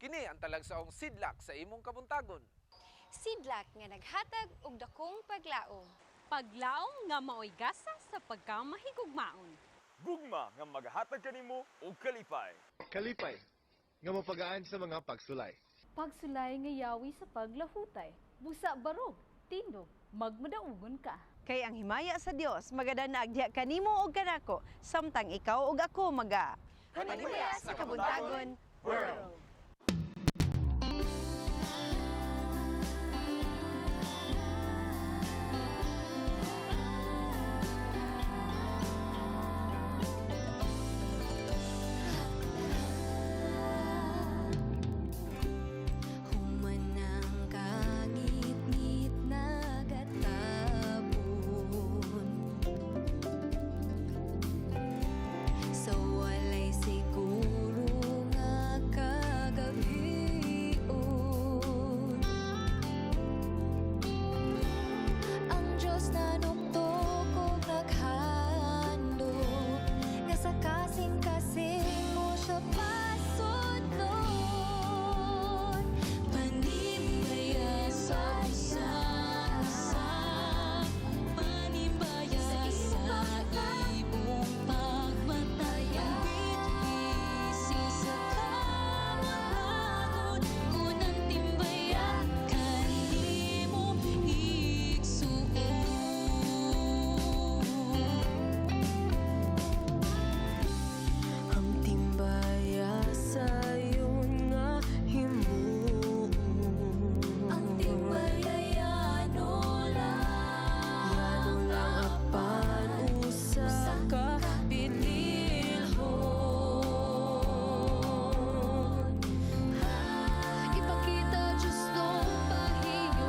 Kini ang talagsaong sidlak sa imong kabuntagon. Sidlak nga naghatag og dakong paglaom. Paglaom nga maoy gasa sa pagkamahigugmaon. Gugma nga maghatag kanimo og kalipay. Kalipay nga mapagaan sa mga pagsulay. Pagsulay nga yawi sa paglahutay. Busa barog, tindog, magmadaugon ka. Kay ang himaya sa Dios magadanaag diha kanimo og kanako samtang ikaw ug ako maga Panimaya sa Kabuntagon World. Humanang kangitngit nagatapon sa walay siguro nga kagabion. Ang Diyos na nuktok og naghandom nga sa kasing-kasing mo siya pasudlon. Panimbaya sa isa, panimbaya sa imong pagmataya. Bitbisi sa kamatagon, unang timbaya kanimo igsuon. Ang timbaya sayon nga himuon. Ang timbaya yano lang, yano lang apan usa ka bililhon. Ipakita Diyos nung pahiyon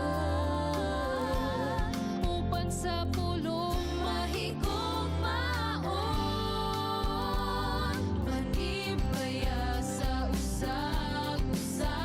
upan sa pulong mahigugmaon. Panimbaya sa usag-usa,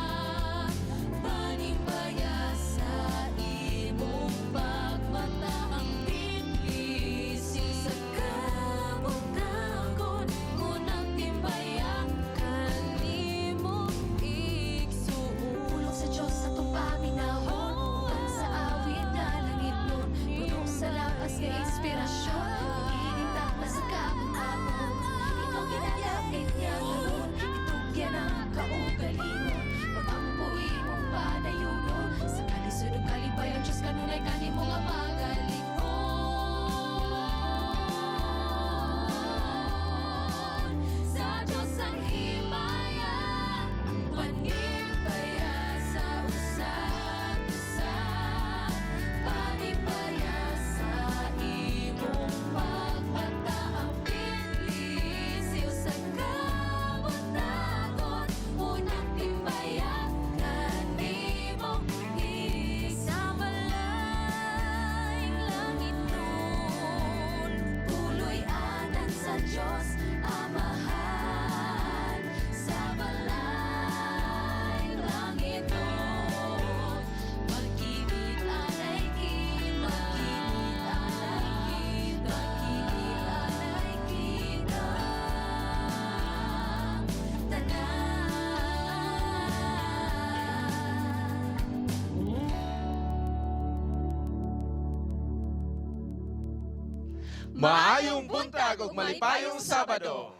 panimbaya sa imong pagmata. Ang bitbisi sa kabuntagon, unang timbaya kanimo igsuon. Pulong sa Diyos atong paminawon, uban sa awit nga langit nun, puno sa lakas nga inspirasyon, ining takla sa kabuntagon. Ikaw ginalapit niya karon, itugyan ang kaugalingon, pag-ampo imong padayunon, sa kalisod ug kalipayon Diyos kanunay kanimo nga magalikon. Sa Diyos ang himaya, panimbaya sa usag-usa, panimbaya sa imong pagmata. Ang bitbisi sa kabuntagon, unang timbaya kanimo sa balayng langit nun. Puloy-anan sa Diyos Amahan, sa balayng langit nun. Pag-ibig anay kita, pag-ibig anay kita, pag-ibig anay kita, tanan. Maayong buntag ug malipayong Sabado.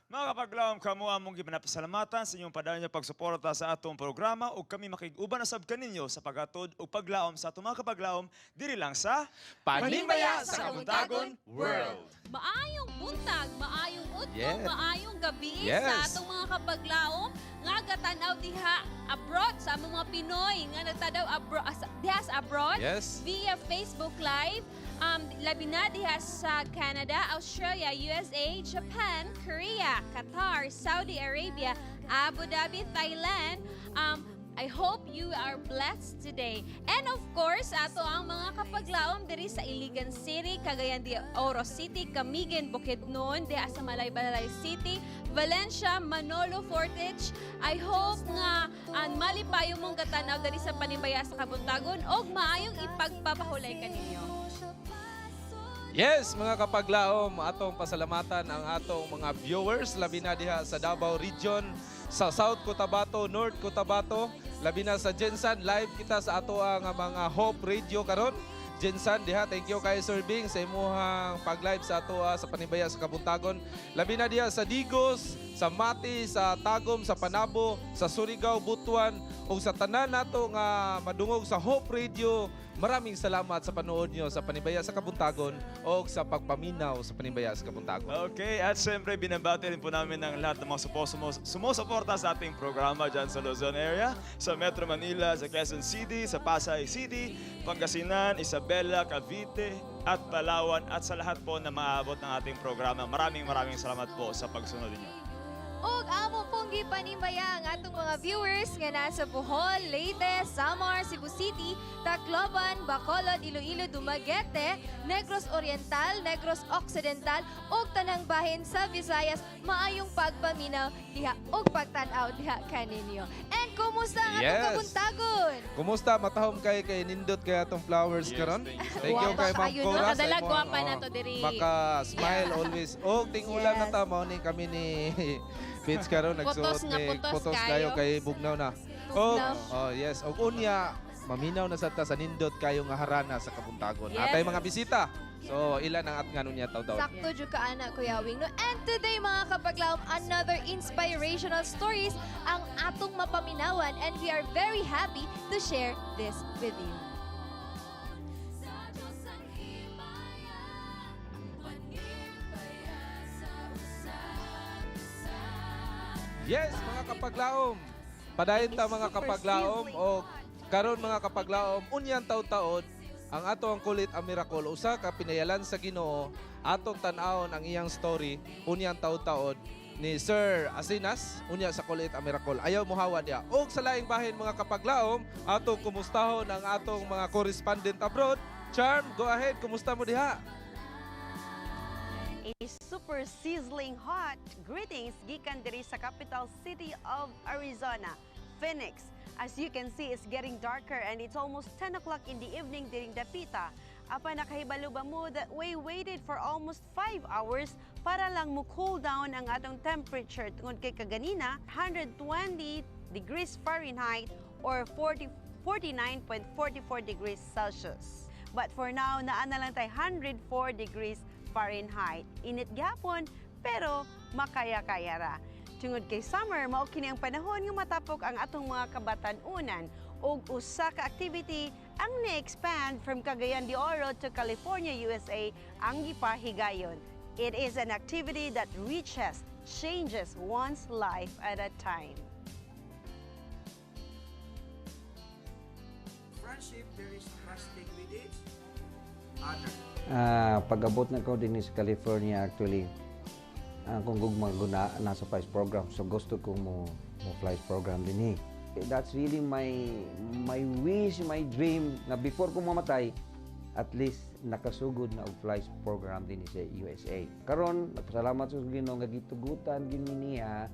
Mga kapaglaom, kamo among gipinapasalamatan sa inyong padayon nga pagsuporta sa atong programa ug kami makig-uban na sab kaninyo sa paghatod ug paglaom sa atong mga kapaglaom diri lang sa Panimbaya sa Kabuntagon World. Maayong buntag, maayong udto, maayong gabi sa atong mga kapaglaom nga gatanaw diha abroad sa among mga Pinoy nga nagtanaw abroad diha sa abroad via Facebook Live. Labi na diha sa Canada, Australia, USA, Japan, Korea, Qatar, Saudi Arabia, Abu Dhabi, Thailand. I hope you are blessed today. And of course, ato ang mga kapaglaom diri sa Iligan City, Cagayan de Oro City, Camiguin, Bukidnon, diha sa Malaybalay City, Valencia, Manolo Fortich. I hope nga ang malipayo mong katanaw diri sa Panimbaya sa Kabuntagon og maayong ipagpapahulay kaninyo. Yes, mga kapaglaom, atong pasalamatan ang atong mga viewers labi na diha sa Davao Region. sa South Cotabato, North Cotabato, labi na sa GenSan. Live kita sa ato ang mga Hope Radio karon. GenSan diha, thank you kay Sir Bing sa imuhang pag-live sa ato sa Panimbaya sa Kabuntagon. Labi na diha sa Digos, sa Mati, sa Tagum, sa Panabo, sa Surigao, Butuan ug sa tanan nato nga madungog sa Hope Radio. Maraming salamat sa panood nyo sa Panimbaya sa Kabuntagon o sa pagpaminaw sa Panimbaya sa Kabuntagon. Okay, at syempre binabati rin po namin ang lahat ng mga sumusuporta sa ating programa dyan sa Luzon area, sa Metro Manila, sa Quezon City, sa Pasay City, Pangasinan, Isabela, Cavite, at Palawan, at sa lahat po na maabot ng ating programa. Maraming maraming salamat po sa pagsunod ninyo. Ug amo pong gipanimbaya ang atong mga viewers nga nasa Bohol, Leyte, Samar, Cebu City, Tacloban, Bacolod, Iloilo, Dumaguete, Negros Oriental, Negros Occidental ug tanang bahin sa Visayas. Maayong pagpaminaw diha ug pagtan-aw diha kaninyo. And kumusta ang atong kabuntagon? Kumusta? Matahom kay kay nindot kay atong flowers karon. Thank you. Thank you Guwapa kay Ma'am kaayo, no? Cora sa Makadalag imong, gwapa na oh, to diri. Maka-smile always. Og ting-ulan na ta mao ni kami ni Fitz karon nagsuot Putos nga ni putos putos kayo. kayo kay bugnaw na. Og Bugnaw. oh yes, og unya maminaw na sa ta sa nindot kayo nga harana sa Kabuntagon. Yes. Atay mga bisita. So ilan ang at ngano niya taw-taw. Sakto jud ka ana, Kuya Wing. No? And today, mga kapaglaom, another inspirational stories ang atong mapaminawan and we are very happy to share this with you. Sa Diyos ang himaya, panimbaya sa usab-usa. Yes, mga kapaglaom. Padayon ta, mga kapaglaom, o karon, mga kapaglaom, unyan taud-taod ang ato ang Call It a Miracle, usa ka pinayalan sa Ginoo. Atong tan-awon ang iyang story unyan taud-taod ni Sir Asinas unya sa Call It a Miracle. Ayaw mohawa diya. Og sa laing bahin, mga kapaglaom, atong kumustahon ang atong mga correspondent abroad. Charm, go ahead, kumusta mo diha? A super sizzling hot greetings gikan diri sa capital city of Arizona, Phoenix. As you can see, it's getting darker and it's almost 10 o'clock in the evening diring dapita. Apa nakahibalo ba mo that we waited for almost 5 hours para lang mo cool down ang atong temperature tungod kay kaganina 120 degrees Fahrenheit or 40 49.44 degrees Celsius. But for now, naa na lang tay 104 degrees Fahrenheit. Init gyapon, pero makaya-kaya ra. Tungod kay summer, mao kini ang panahon nga matapok ang atong mga kabatan-unan ug usa ka activity ang ni-expand from Cagayan de Oro to California, USA ang gipahigayon. It is an activity that reaches, changes one's life at a time. Friendship, there is trusting with each other. Pag-abot na ko din sa California, actually, ang kong gugma guna nasa flight program. So gusto ko mo flight program din eh. That's really my wish, my dream na before ko mamatay, at least nakasugod na og flight program din sa USA. Karon, nagpasalamat sa Ginoo nga gitugutan gini niya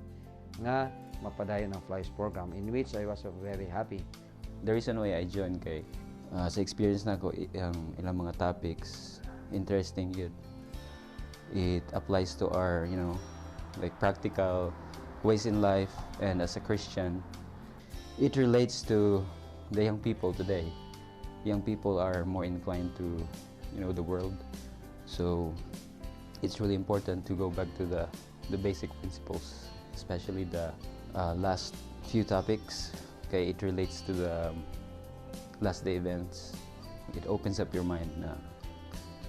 nga mapadayon ang flight program, in which I was very happy. The reason why I joined kay sa experience nako ang ilang mga topics interesting yun. It applies to our like practical ways in life, and as a Christian it relates to the young people today. Young people are more inclined to the world, so it's really important to go back to the basic principles, especially the last few topics. Okay, it relates to the last day events. It opens up your mind na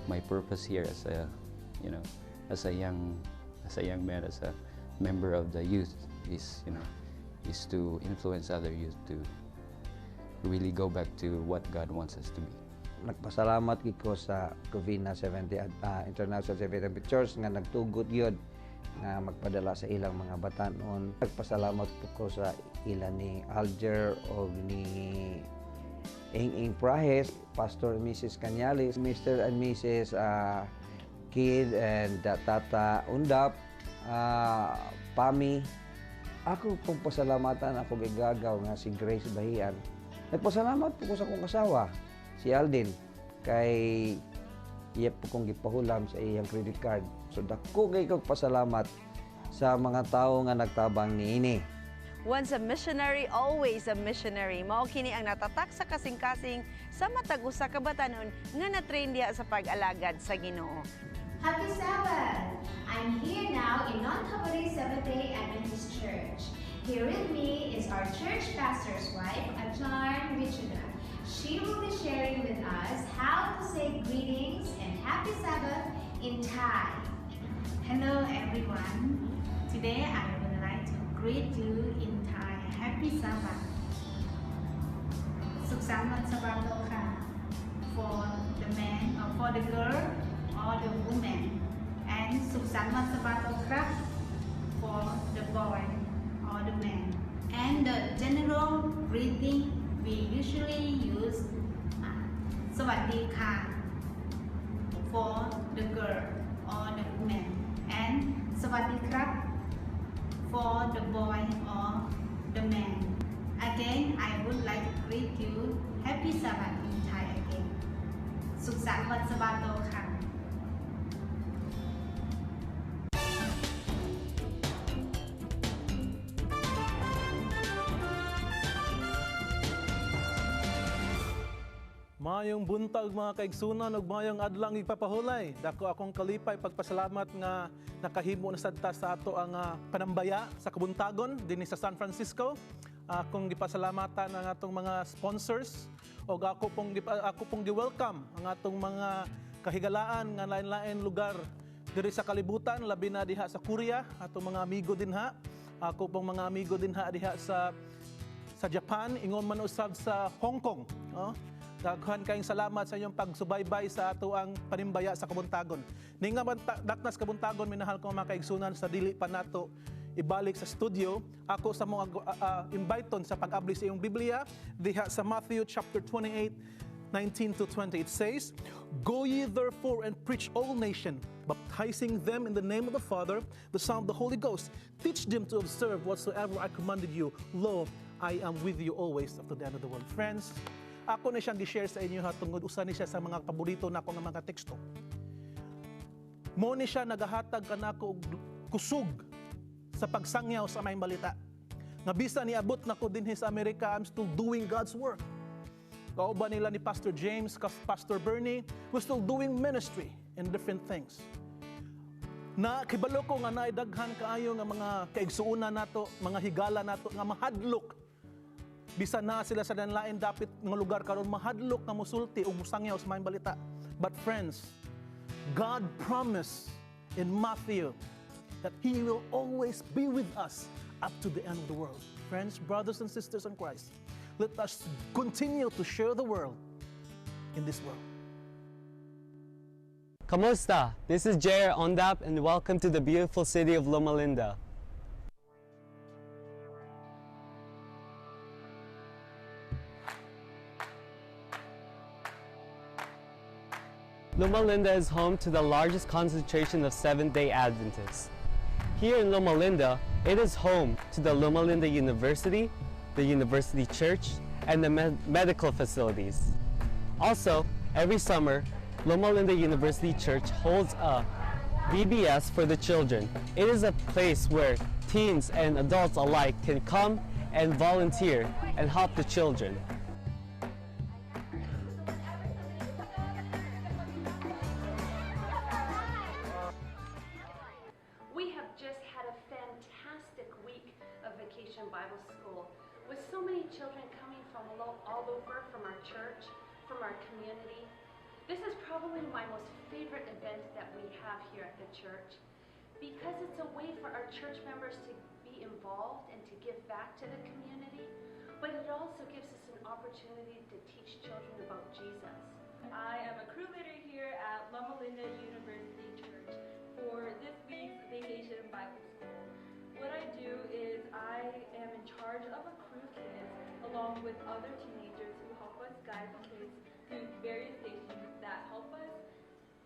my purpose here as a you know as a young man, as a member of the youth is is to influence other youth to really go back to what God wants us to be. Nagpasalamat gid ko sa Covina 70 International 70 Church nga nagtugot yun nga magpadala sa ilang mga batanon. Nagpasalamat po ko sa ilan ni Alger o ni Ing Ing Prahes, Pastor and Mrs. Canyales, Mr. and Mrs. Kid and Tata Undap, Pami. Ako pong pasalamatan ako gigagaw nga si Grace Bahian. Nagpasalamat po ko sa akong asawa, si Aldin, kay iya po kong gipahulam sa iyang credit card. So dako kay kog pasalamat sa mga tao nga nagtabang niini. Once a missionary, always a missionary. Mao kini ang natatak sa kasing-kasing sa matag usa ka batanon nga na-train diha sa pag-alagad sa Ginoo. Happy Sabbath! I'm here now in Nonthaburi Seventh-day Adventist Church. Here with me is our church pastor's wife, Ajarn Vichuna. She will be sharing with us how to say greetings and Happy Sabbath in Thai. Hello everyone. Today I would like to greet you in Thai. Happy Sabbath. สุขสันต์วันสะบาโตค่ะ for the man or for the girl or the woman, and สุขสันต์วันสะบาโตครับ for the boy or the man. And the general greeting we usually use, สวัสดีค่ะ for the girl or the woman and สวัสดีครับ for the boy or the man. Again, I would like to greet you Happy Sabbath in Thai again. สุขสันต์วันสะบาโตค่ะ Maayong buntag, mga kaigsunan, ug maayong adlang ipapahulay. Dako akong kalipay, pagpasalamat nga nakahimo na sad ta sa ato ang panambaya sa kabuntagon dinhi sa San Francisco. Akong gipasalamatan ang atong mga sponsors ug ako pong gi-welcome ang atong mga kahigalaan nga lain-lain lugar diri sa kalibutan, labi na diha sa Korea, atong mga amigo dinha. Ako pong mga amigo dinha diha sa Japan, ingon man usab sa Hong Kong. Oh? Daghan kayong salamat sa inyong pagsubaybay sa ato ang panimbaya sa kabuntagon. Ninga man daknas kabuntagon, minahal ko mga kaigsunan, sa dili pa nato ibalik sa studio, ako sa mga invite sa pag-abli sa iyong Biblia diha sa Matthew chapter 28, 19 to 20. It says, "Go ye therefore and preach all nation, baptizing them in the name of the Father, the Son, the Holy Ghost. Teach them to observe whatsoever I commanded you. Lo, I am with you always up to the end of the world." Friends, ako na siyang gi-share sa inyo ha, tungod usa ni siya sa mga paborito nako nga mga teksto. Mo ni siya nagahatag kanako og kusog sa pagsangyaw sa maayong balita. Nga bisan niabot nako dinhi sa Amerika, I'm still doing God's work. Kauban nila ni Pastor James, Pastor Bernie, we're still doing ministry in different things. Na kibalo ko nga naay daghan kaayo nga mga kaigsuonan nato, mga higala nato nga mahadlok. Bisan na sila sa lain dapit nga lugar karon, mahadlok nga musulti ug musangyaw sa maayong balita. But friends, God promised in Matthew that He will always be with us up to the end of the world. Friends, brothers and sisters in Christ, let us continue to share the world in this world. Kamusta? This is Jair Ondap and welcome to the beautiful city of Loma Linda. Loma Linda is home to the largest concentration of Seventh-day Adventists. Here in Loma Linda, it is home to the Loma Linda University, the University Church, and the medical facilities. Also, every summer, Loma Linda University Church holds a VBS for the children. It is a place where teens and adults alike can come and volunteer and help the children. We have just had a fantastic week of Vacation Bible School with so many children coming from all over, from our church, from our community. This is probably my most favorite event that we have here at the church because it's a way for our church members to be involved and to give back to the community, but it also gives us an opportunity to teach children about Jesus. I am a crew leader here at Loma Linda University Church for this week's Vacation Bible School. What I do is I am in charge of a crew of kids along with other teenagers who help us guide the kids through various stations that help us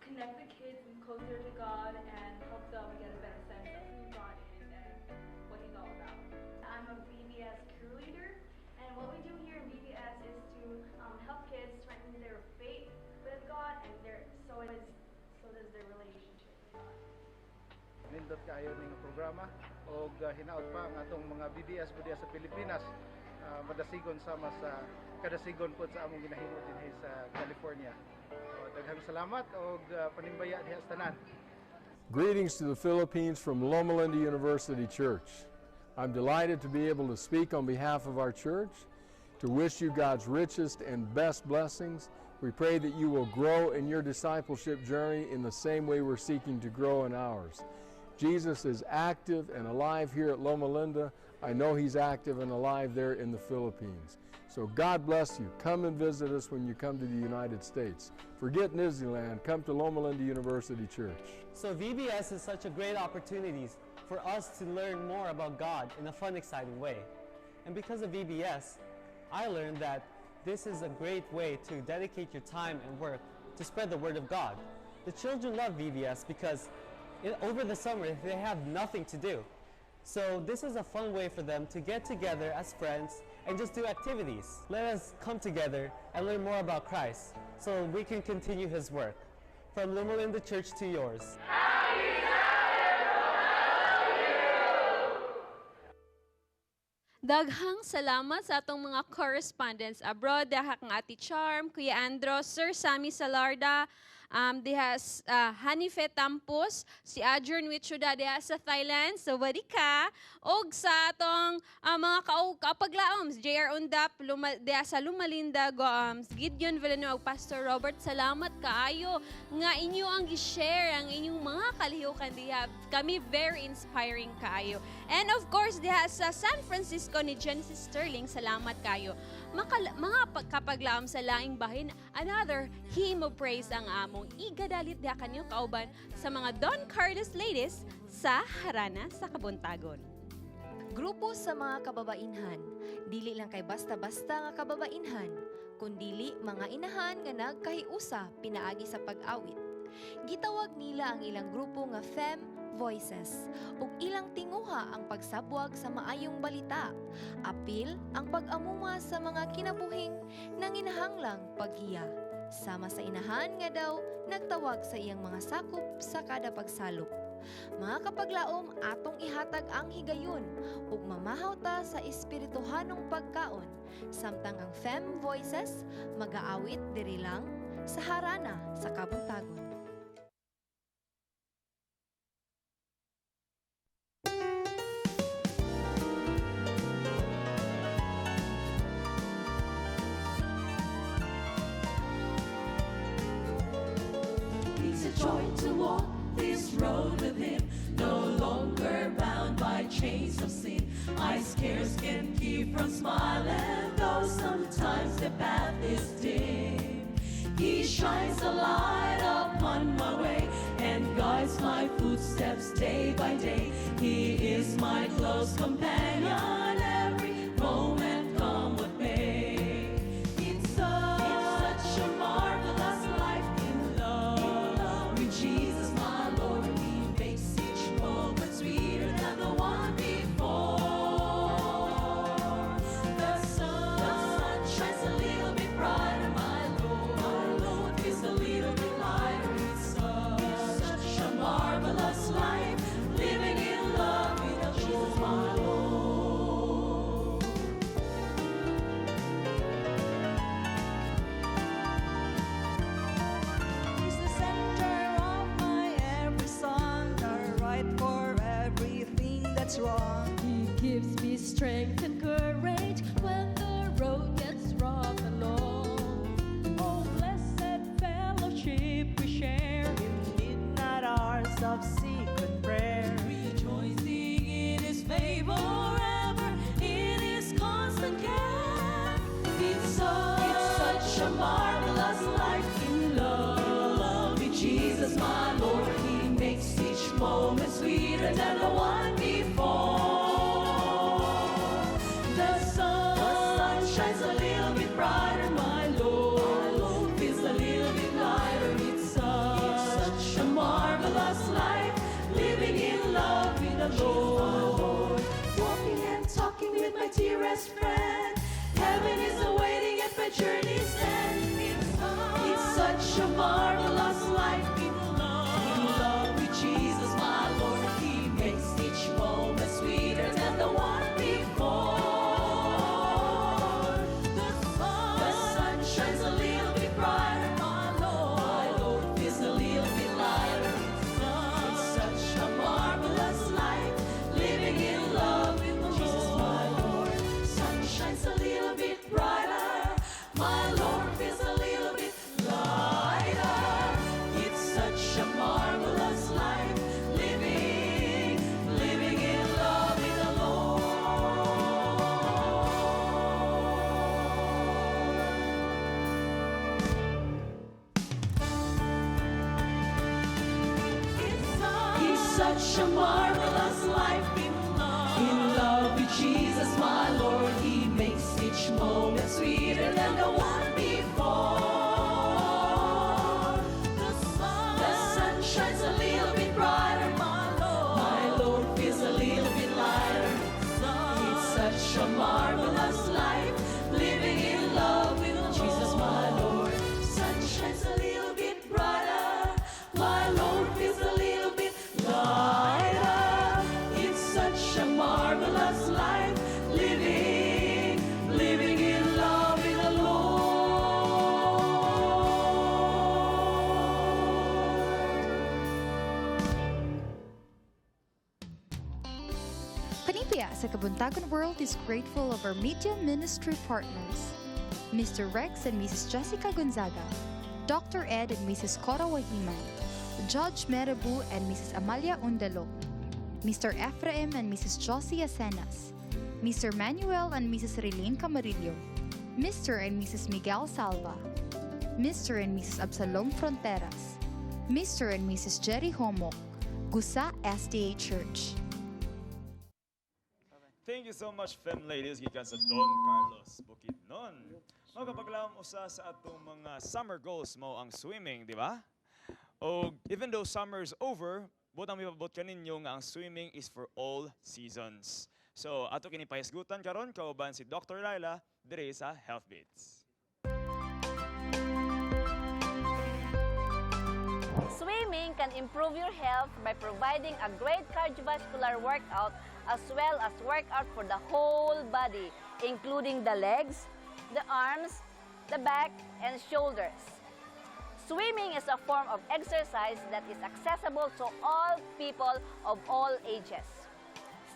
connect the kids closer to God and help them get a better sense of who God is and what He's all about. I'm a VBS crew leader, and what we do here in VBS is to help kids strengthen their faith with God, and their so is so does their relationship with God. Nindot kaayo ning programa og hinaot pa ang atong mga VBS po diha sa Pilipinas madasigon sama sa kadasigon pod sa among ginahimo dinhi sa California. O, daghang salamat og panimbaya diha sa tanan. Greetings to the Philippines from Loma Linda University Church. I'm delighted to be able to speak on behalf of our church, to wish you God's richest and best blessings. We pray that you will grow in your discipleship journey in the same way we're seeking to grow in ours. Jesus is active and alive here at Loma Linda. I know he's active and alive there in the Philippines. So God bless you. Come and visit us when you come to the United States. Forget Disneyland. Come to Loma Linda University Church. So VBS is such a great opportunity for us to learn more about God in a fun, exciting way. And because of VBS, I learned that this is a great way to dedicate your time and work to spread the word of God. The children love VBS because over the summer they have nothing to do. So this is a fun way for them to get together as friends and just do activities. Let us come together and learn more about Christ so we can continue his work. From Loma Linda Church to yours. Daghang salamat sa atong mga correspondents abroad. Diha kang Ate Charm, Kuya Andros, Sir Sammy Salarda, diha Hanife Tampos, si Adjorn Wichuda diha sa Thailand, so ka. Og sa atong mga kaapaglaom, si JR Undap, diha sa Loma Linda, Gideon Villanueva, Pastor Robert, salamat kaayo nga inyo ang gi-share ang inyong mga kalihukan diha. Kami very inspiring kaayo. And of course, diha sa San Francisco ni Genesis Sterling, salamat kayo. Mga pagkapaglaom sa laing bahin, another hymn of praise ang among igadalit diha kanyo kauban sa mga Don Carlos Ladies sa Harana sa Kabuntagon. Grupo sa mga kababainhan, dili lang kay basta-basta nga kababainhan, kundili mga inahan nga nagkahiusa pinaagi sa pag-awit. Gitawag nila ang ilang grupo nga Fem Voices ug ilang tinguha ang pagsabwag sa maayong balita. Apil ang pag-amuma sa mga kinabuhing nanginahanglang paggiya. Sama sa inahan nga daw nagtawag sa iyang mga sakop sa kada pagsalop. Mga kapaglaom, atong ihatag ang higayon ug mamahaw ta sa espirituhanong pagkaon, samtang ang Fem Voices magaawit diri lang sa Harana sa Kabuntagon. It's a joy to walk this road with him, no longer bound by chains of sin. I scarce can keep from smiling, though sometimes the path is dim. He shines a light upon my way and guides my footsteps day by day. He is my close companion, every moment come what may. It's such a marvelous life in love. With Jesus, my Lord, He makes each moment sweeter than the one before. The sun shines a little bit brighter, my Lord feels a little bit lighter. It's such a marvelous life, living in love with Jesus, my Lord. He's the center of my every song, the right for everything that's wrong. He gives me strength and courage when the road gets rough and long. Oh, blessed fellowship we share in midnight hours of secret prayer. Rejoicing in His favor ever, in His constant care. It's such a marvelous life in love with Jesus, my Lord. He makes each moment sweeter than the one before. The sun shines a little bit brighter, my Lord feels a little bit lighter. It's such a marvelous life, living in love with the Lord. Walking and talking with my dearest friend. Heaven is awaiting at my journey's end. It's such a marvelous life in love with Jesus, my Lord. Such a marvelous life in love with Jesus, my Lord. He makes each moment sweeter than the one before. The sun shines a little bit brighter, my Lord feels a little bit lighter. It's such a marvelous life, living in love with Jesus, my Lord. Sun shines a little bit brighter, my Lord feels a little bit lighter. It's such a marvelous life, living, living in love with the Lord. Panibaya sa Kabuntagon World is grateful of our media ministry partners, Mr. Rex and Mrs. Jessica Gonzaga, Dr. Ed and Mrs. Cora Wahiman, Judge Merabu and Mrs. Amalia Undalo, Mr. Ephraim and Mrs. Josie Asenas, Mr. Manuel and Mrs. Relene Camarillo, Mr. and Mrs. Miguel Salva, Mr. and Mrs. Absalom Fronteras, Mr. and Mrs. Jerry Homo, Gusa SDA Church. Thank you so much, Fem Ladies, gikan sa Don Carlos Bukidnon. Mga kapaglaom, usa sa atong mga summer goals mao ang swimming, di ba? O even though summer is over, butang mipabot kaninyo nga ang swimming is for all seasons. So, ato kini pahisgutan karon kauban si Dr. Laila diri sa Health Beats. Swimming can improve your health by providing a great cardiovascular workout as well as workout for the whole body, including the legs, the arms, the back, and shoulders. Swimming is a form of exercise that is accessible to all people of all ages.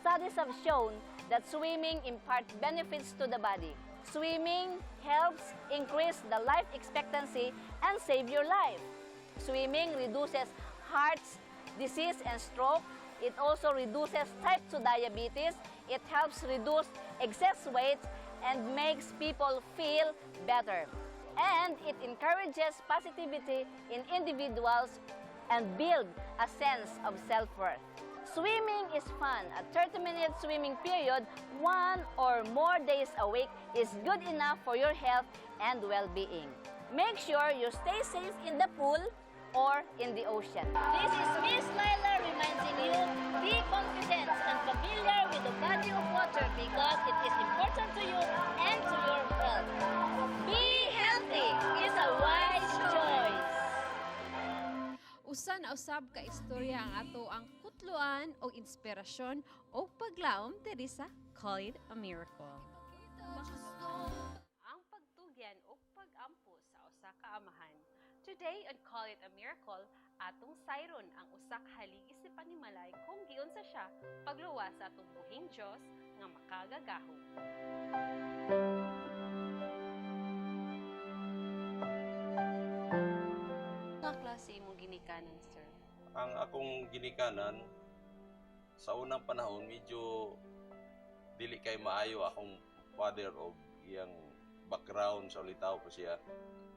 Studies have shown that swimming imparts benefits to the body. Swimming helps increase the life expectancy and save your life. Swimming reduces heart disease and stroke. It also reduces type 2 diabetes. It helps reduce excess weight and makes people feel better. And it encourages positivity in individuals and build a sense of self-worth. Swimming is fun. A 30-minute swimming period, 1 or more days a week, is good enough for your health and well-being. Make sure you stay safe in the pool or in the ocean. This is Miss Laila reminding you, be confident and familiar with the body of water because it is important to you and to your health. Be healthy is a wise choice. Usa na usab ka istorya ang ato ang kutloan o inspirasyon o paglaom diri sa Call It a Miracle. Ang pagtugyan o pagampo sa usa ka amahan. Today on Call It a Miracle, atong sayron ang usa ka haligi sa panimalay kung giunsa siya pagluwas sa atong buhing Dios nga makagagahom. Nga klase imong ginikanan, sir? Ang akong ginikanan sa unang panahon, medyo dili kay maayo akong father o iyang background sa ulitaw po siya.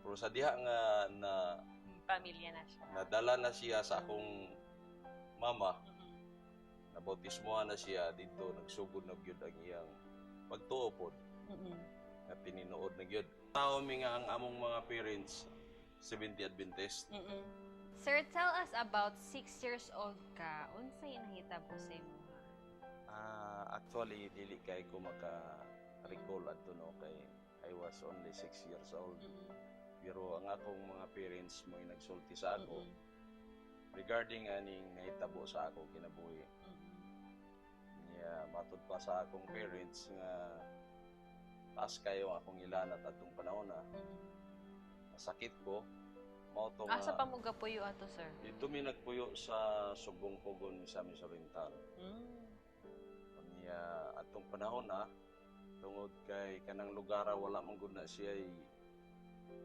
Pero sa diha nga na Pamilya na siya. Nadala na siya sa akong mama, nabautismohan na siya dito, nagsugod na gyud ang iyang pagtuo pod nga tinuod na gyud. Tao mi nga ang among mga parents Seventh Adventist. Sir, tell us about 6 years old ka. Unsay nahitabo sa imo? Ah, actually dili kay ko maka-recall adto, no, kay I was only 6 years old. Pero ang akong mga parents mo nagsulti sa ako regarding aning nahitabo sa ako kinabuhi. Niya matud pa sa akong parents nga taas kayo ang akong ilanat atong panahon na masakit ko mao to Asa nga pa mo gapuyo ato, sir? Dito mi nagpuyo sa Sugbong Pugon, Misamis Oriental. Niya atong panahon na tungod kay kanang lugar wala man gud na siya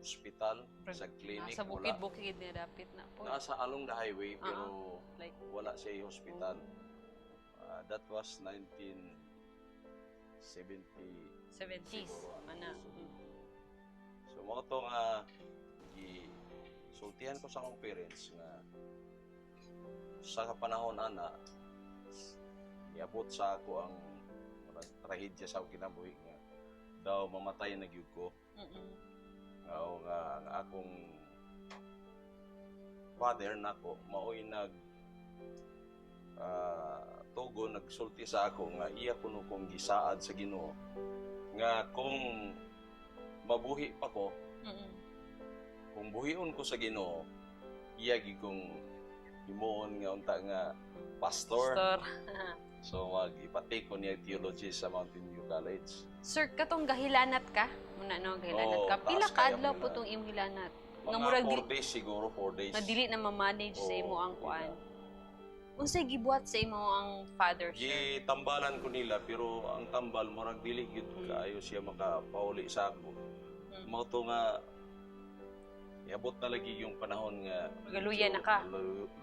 ospital sa clinic. Sa wala. bukid-bukid niya dapit na po. Nasa along the highway pero Like wala siya hospital. Ah, that was 1970 70s. Siguro. Ana. So mao to nga gi sultihan ko sa akong parents nga Sa kapanahon ana, niabot sa ako ang murag trahedya sa akong kinabuhi nga daw mamatay na gyud ko. Nga nga ang akong father nako maoy nag tugo, nagsulti sa ako nga iya kuno kong gisaad sa Ginoo nga kung mabuhi pa ko, kung buhion ko sa Ginoo, iya gyud kong himuon nga unta nga pastor. Pastor. So mag ipatake ko niya theology sa Mountain View College. Sir, katong gahilanat ka? Muna no, gahilanat Oo, ka. Pila taas ka kaya adlaw mo po na. tong imong hilanat? Nga Mga murag 4 days siguro, 4 days. nga dili na ma-manage sa Oo, imo ang dili kuan. Unsay gibuhat sa imo ang father, sir? Gitambalan ko nila, pero ang tambal murag dili gyud kaayo siya makapauli sa ako. Mao to nga iabot na lagi yung panahon nga Magaluya na ka.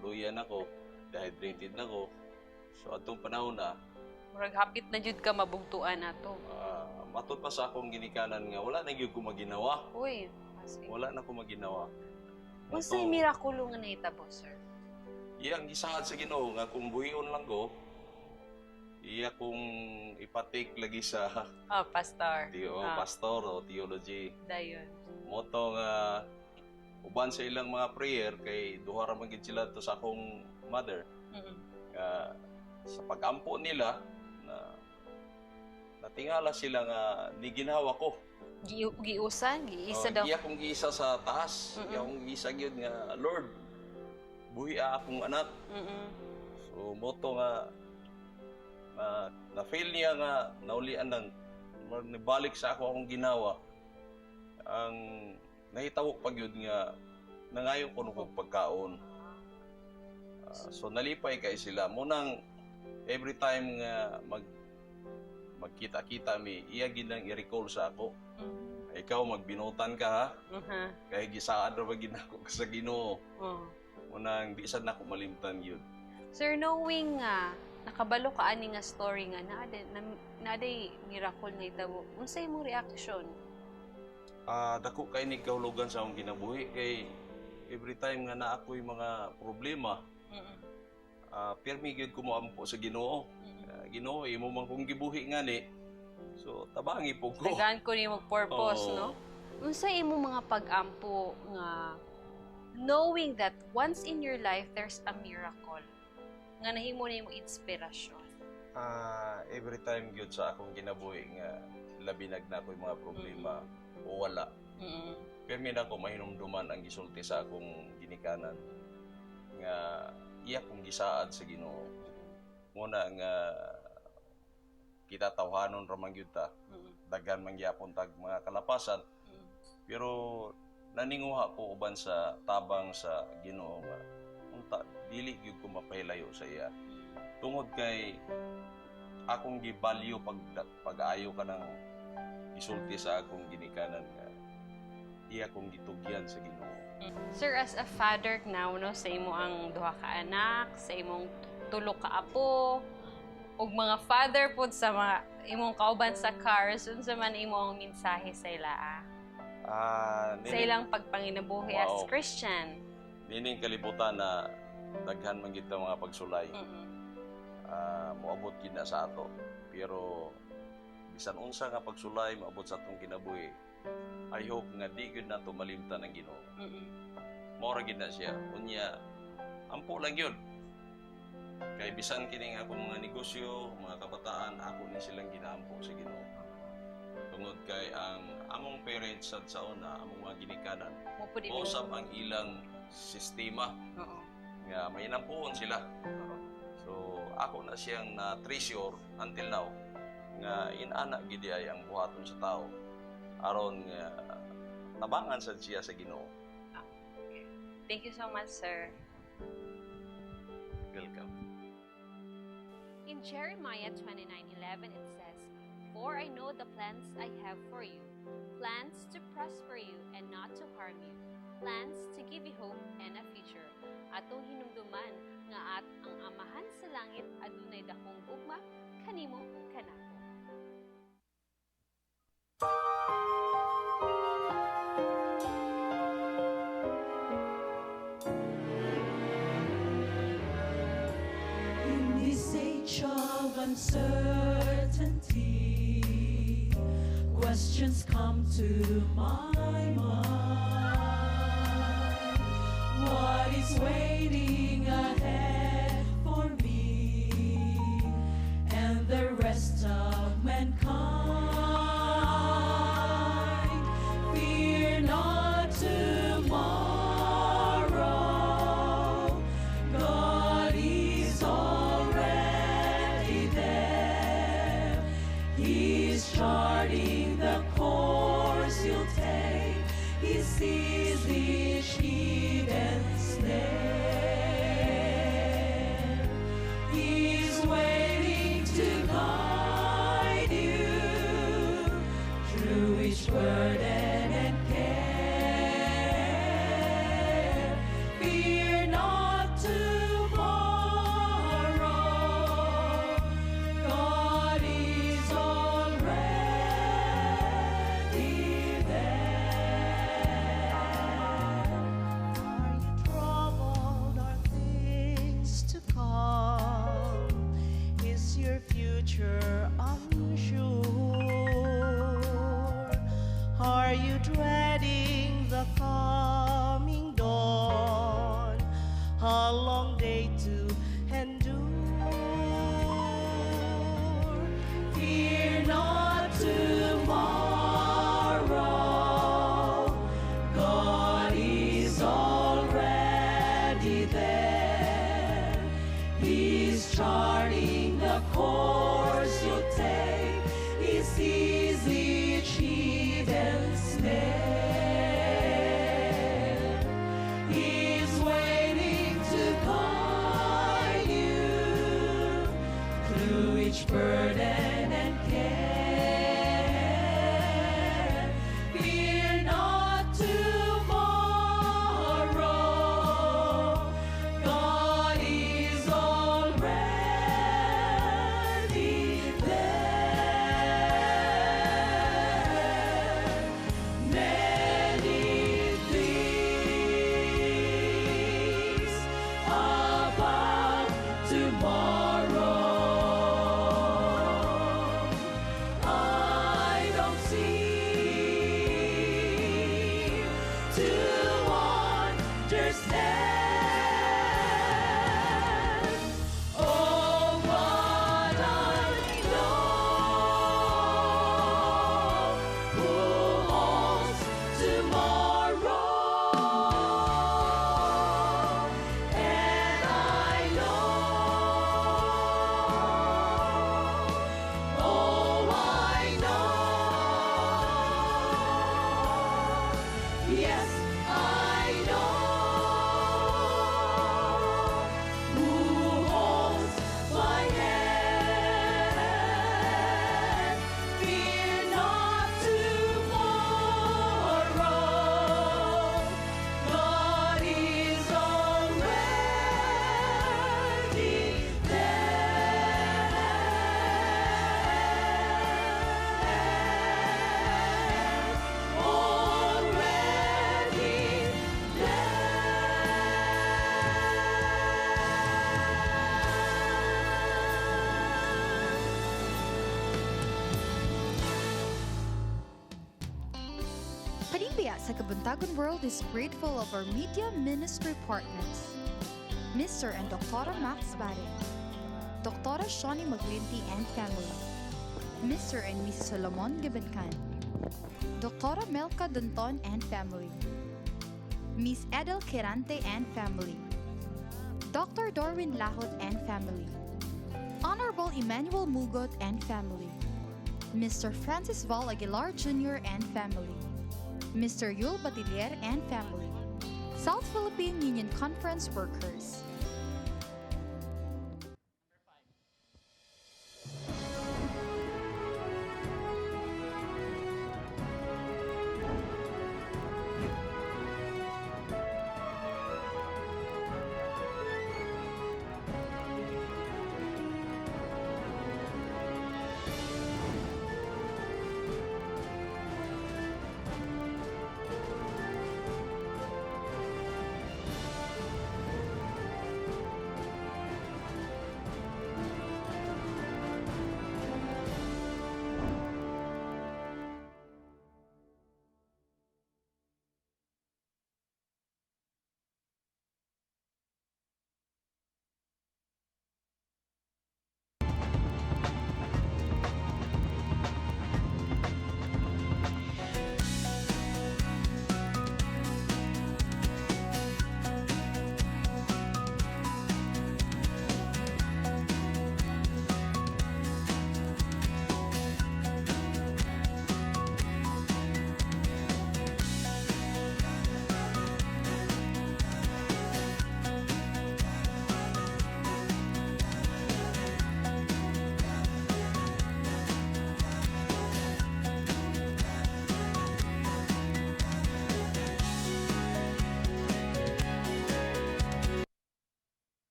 Luya na ko, dehydrated na ko. So atong panahon na Murag hapit na jud ka mabugtuan ato. Matud pa sa akong ginikanan nga wala na gyud ko maginawa. Uy, as in. Wala na ko maginawa. Unsay mirakulo nga nahitabo, sir? Iyang gisaad sa Ginoo nga kung buhion lang ko, iya kong ipatake lagi sa Oh, pastor. Pastor o theology. Dayon. Moto nga uban sa ilang mga prayer kay duha ra man gid sila to sa akong mother. Nga sa pagampo nila na natingala sila nga niginhawa ko. Giusan, giisa Oh, daw. Iya kong giisa sa taas. Iya kong giisa gyud nga Lord, buhi akong anak. So moto nga na fail niya nga naulian ng nibalik sa ako akong ginawa. Ang nahitabo pa gyud nga nangayo ko kog pagkaon. So nalipay kay sila. Munang every time nga magkita-kita mi, iya gid nang i-recall sa ako. Ikaw magbinutan ka ha. Kay gisaad ra ba gid nako sa Ginoo. Munang di sad nako malimtan gyud. Sir, knowing nga nakabalo ka ani nga story nga naaday miracle na itabo, unsay imong reaction? Dako kay ni kahulugan sa akong kinabuhi kay every time nga naa ako'y mga problema, pirmi gyud ko moampo sa Ginoo. Ginoo, imo man kong gibuhi ngani. So tabangi po ko. Tagaan ko nimo purpose, Oo. no? Unsay imong mga pag-ampo nga knowing that once in your life there's a miracle nga nahimo nimo inspirasyon? Every time gyud sa akong kinabuhi nga labinag na ako'y mga problema o wala. Pirmi na ako mahinumduman ang gisulti sa akong ginikanan nga iya kong gisaad sa Ginoo. Muna nga kita tawhanon ra man gyud ta. Daghan man gyapon tag mga kalapasan. Pero naninguha ko uban sa tabang sa Ginoo nga unta dili gyud ko mapahilayo sa iya. Tungod kay akong gibalyo pag-ayo ka ng gisulti sa akong ginikanan nga iya kong gitugyan sa Ginoo. Sir, as a father now, no, sa imo ang duha ka anak, sa imong tulo ka apo, ug mga father pud sa mga imong kauban sa cars, unsa man imo ang mensahe sa ila? Sa ilang pagpanginabuhi as Christian. Nining kalibutan na daghan man gid ta mga pagsulay. Moabot gid na sa ato. Pero bisan unsa nga pagsulay moabot sa atong kinabuhi, I hope nga di gyud nato malimtan ang Ginoo. Mao ra gid na siya. Unya ampo lang gyud. Kay bisan kining akong mga negosyo, mga kabataan, ako ni silang ginaampo sa Ginoo. Tungod kay ang among parents sad sa una, among mga ginikanan, Mo pud ini. usab ang ilang sistema. Nga may inampuon sila. So ako na siyang na treasure until now nga inana gid ay ang buhaton sa tao aron nga tabangan sad siya sa Ginoo. Okay. Thank you so much, sir. Welcome. In Jeremiah 29:11 it says, "For I know the plans I have for you, plans to prosper you and not to harm you, plans to give you hope and a future." Atong hinumduman nga at ang Amahan sa langit adunay dakong gugma kanimo ug kanako. of uncertainty, questions come to my mind. What is waiting ahead for me and the rest of mankind? Fear not tomorrow. God is already there. He's charting the course you'll take. He sees each hidden snare. He's waiting to guide you through each burden and care. Fear not tomorrow. God is already there. Are you troubled? Are things to come? Is your future unsure? Are you dreading the coming dawn? A long day to endure. Fear not tomorrow. God is already there. He's charting the course you'll take. He sees each hidden snare. He's waiting to guide you through each burden and care. Fear not tomorrow. God is already there. Many things about tomorrow I don't seem to understand. Oh, but I know who holds tomorrow, and I know, oh, I know, yes, I know who holds my hand. Fear not tomorrow. God is already there. Already Panimbaya sa Kabuntagon World is grateful of our media ministry partners, Mr. and Dr. Max Barre, Dr. Shawnee Maglinti and family, Mr. and Mrs. Solomon Gibancan, Dr. Melka Dunton and family, Miss Edel Quirante and family, Dr. Dorwin Lahot and family, Honorable Emmanuel Mugot and family, Mr. Francis Val Aguilar Jr. and family, Mr. Yul Batilier and family, South Philippine Union Conference workers.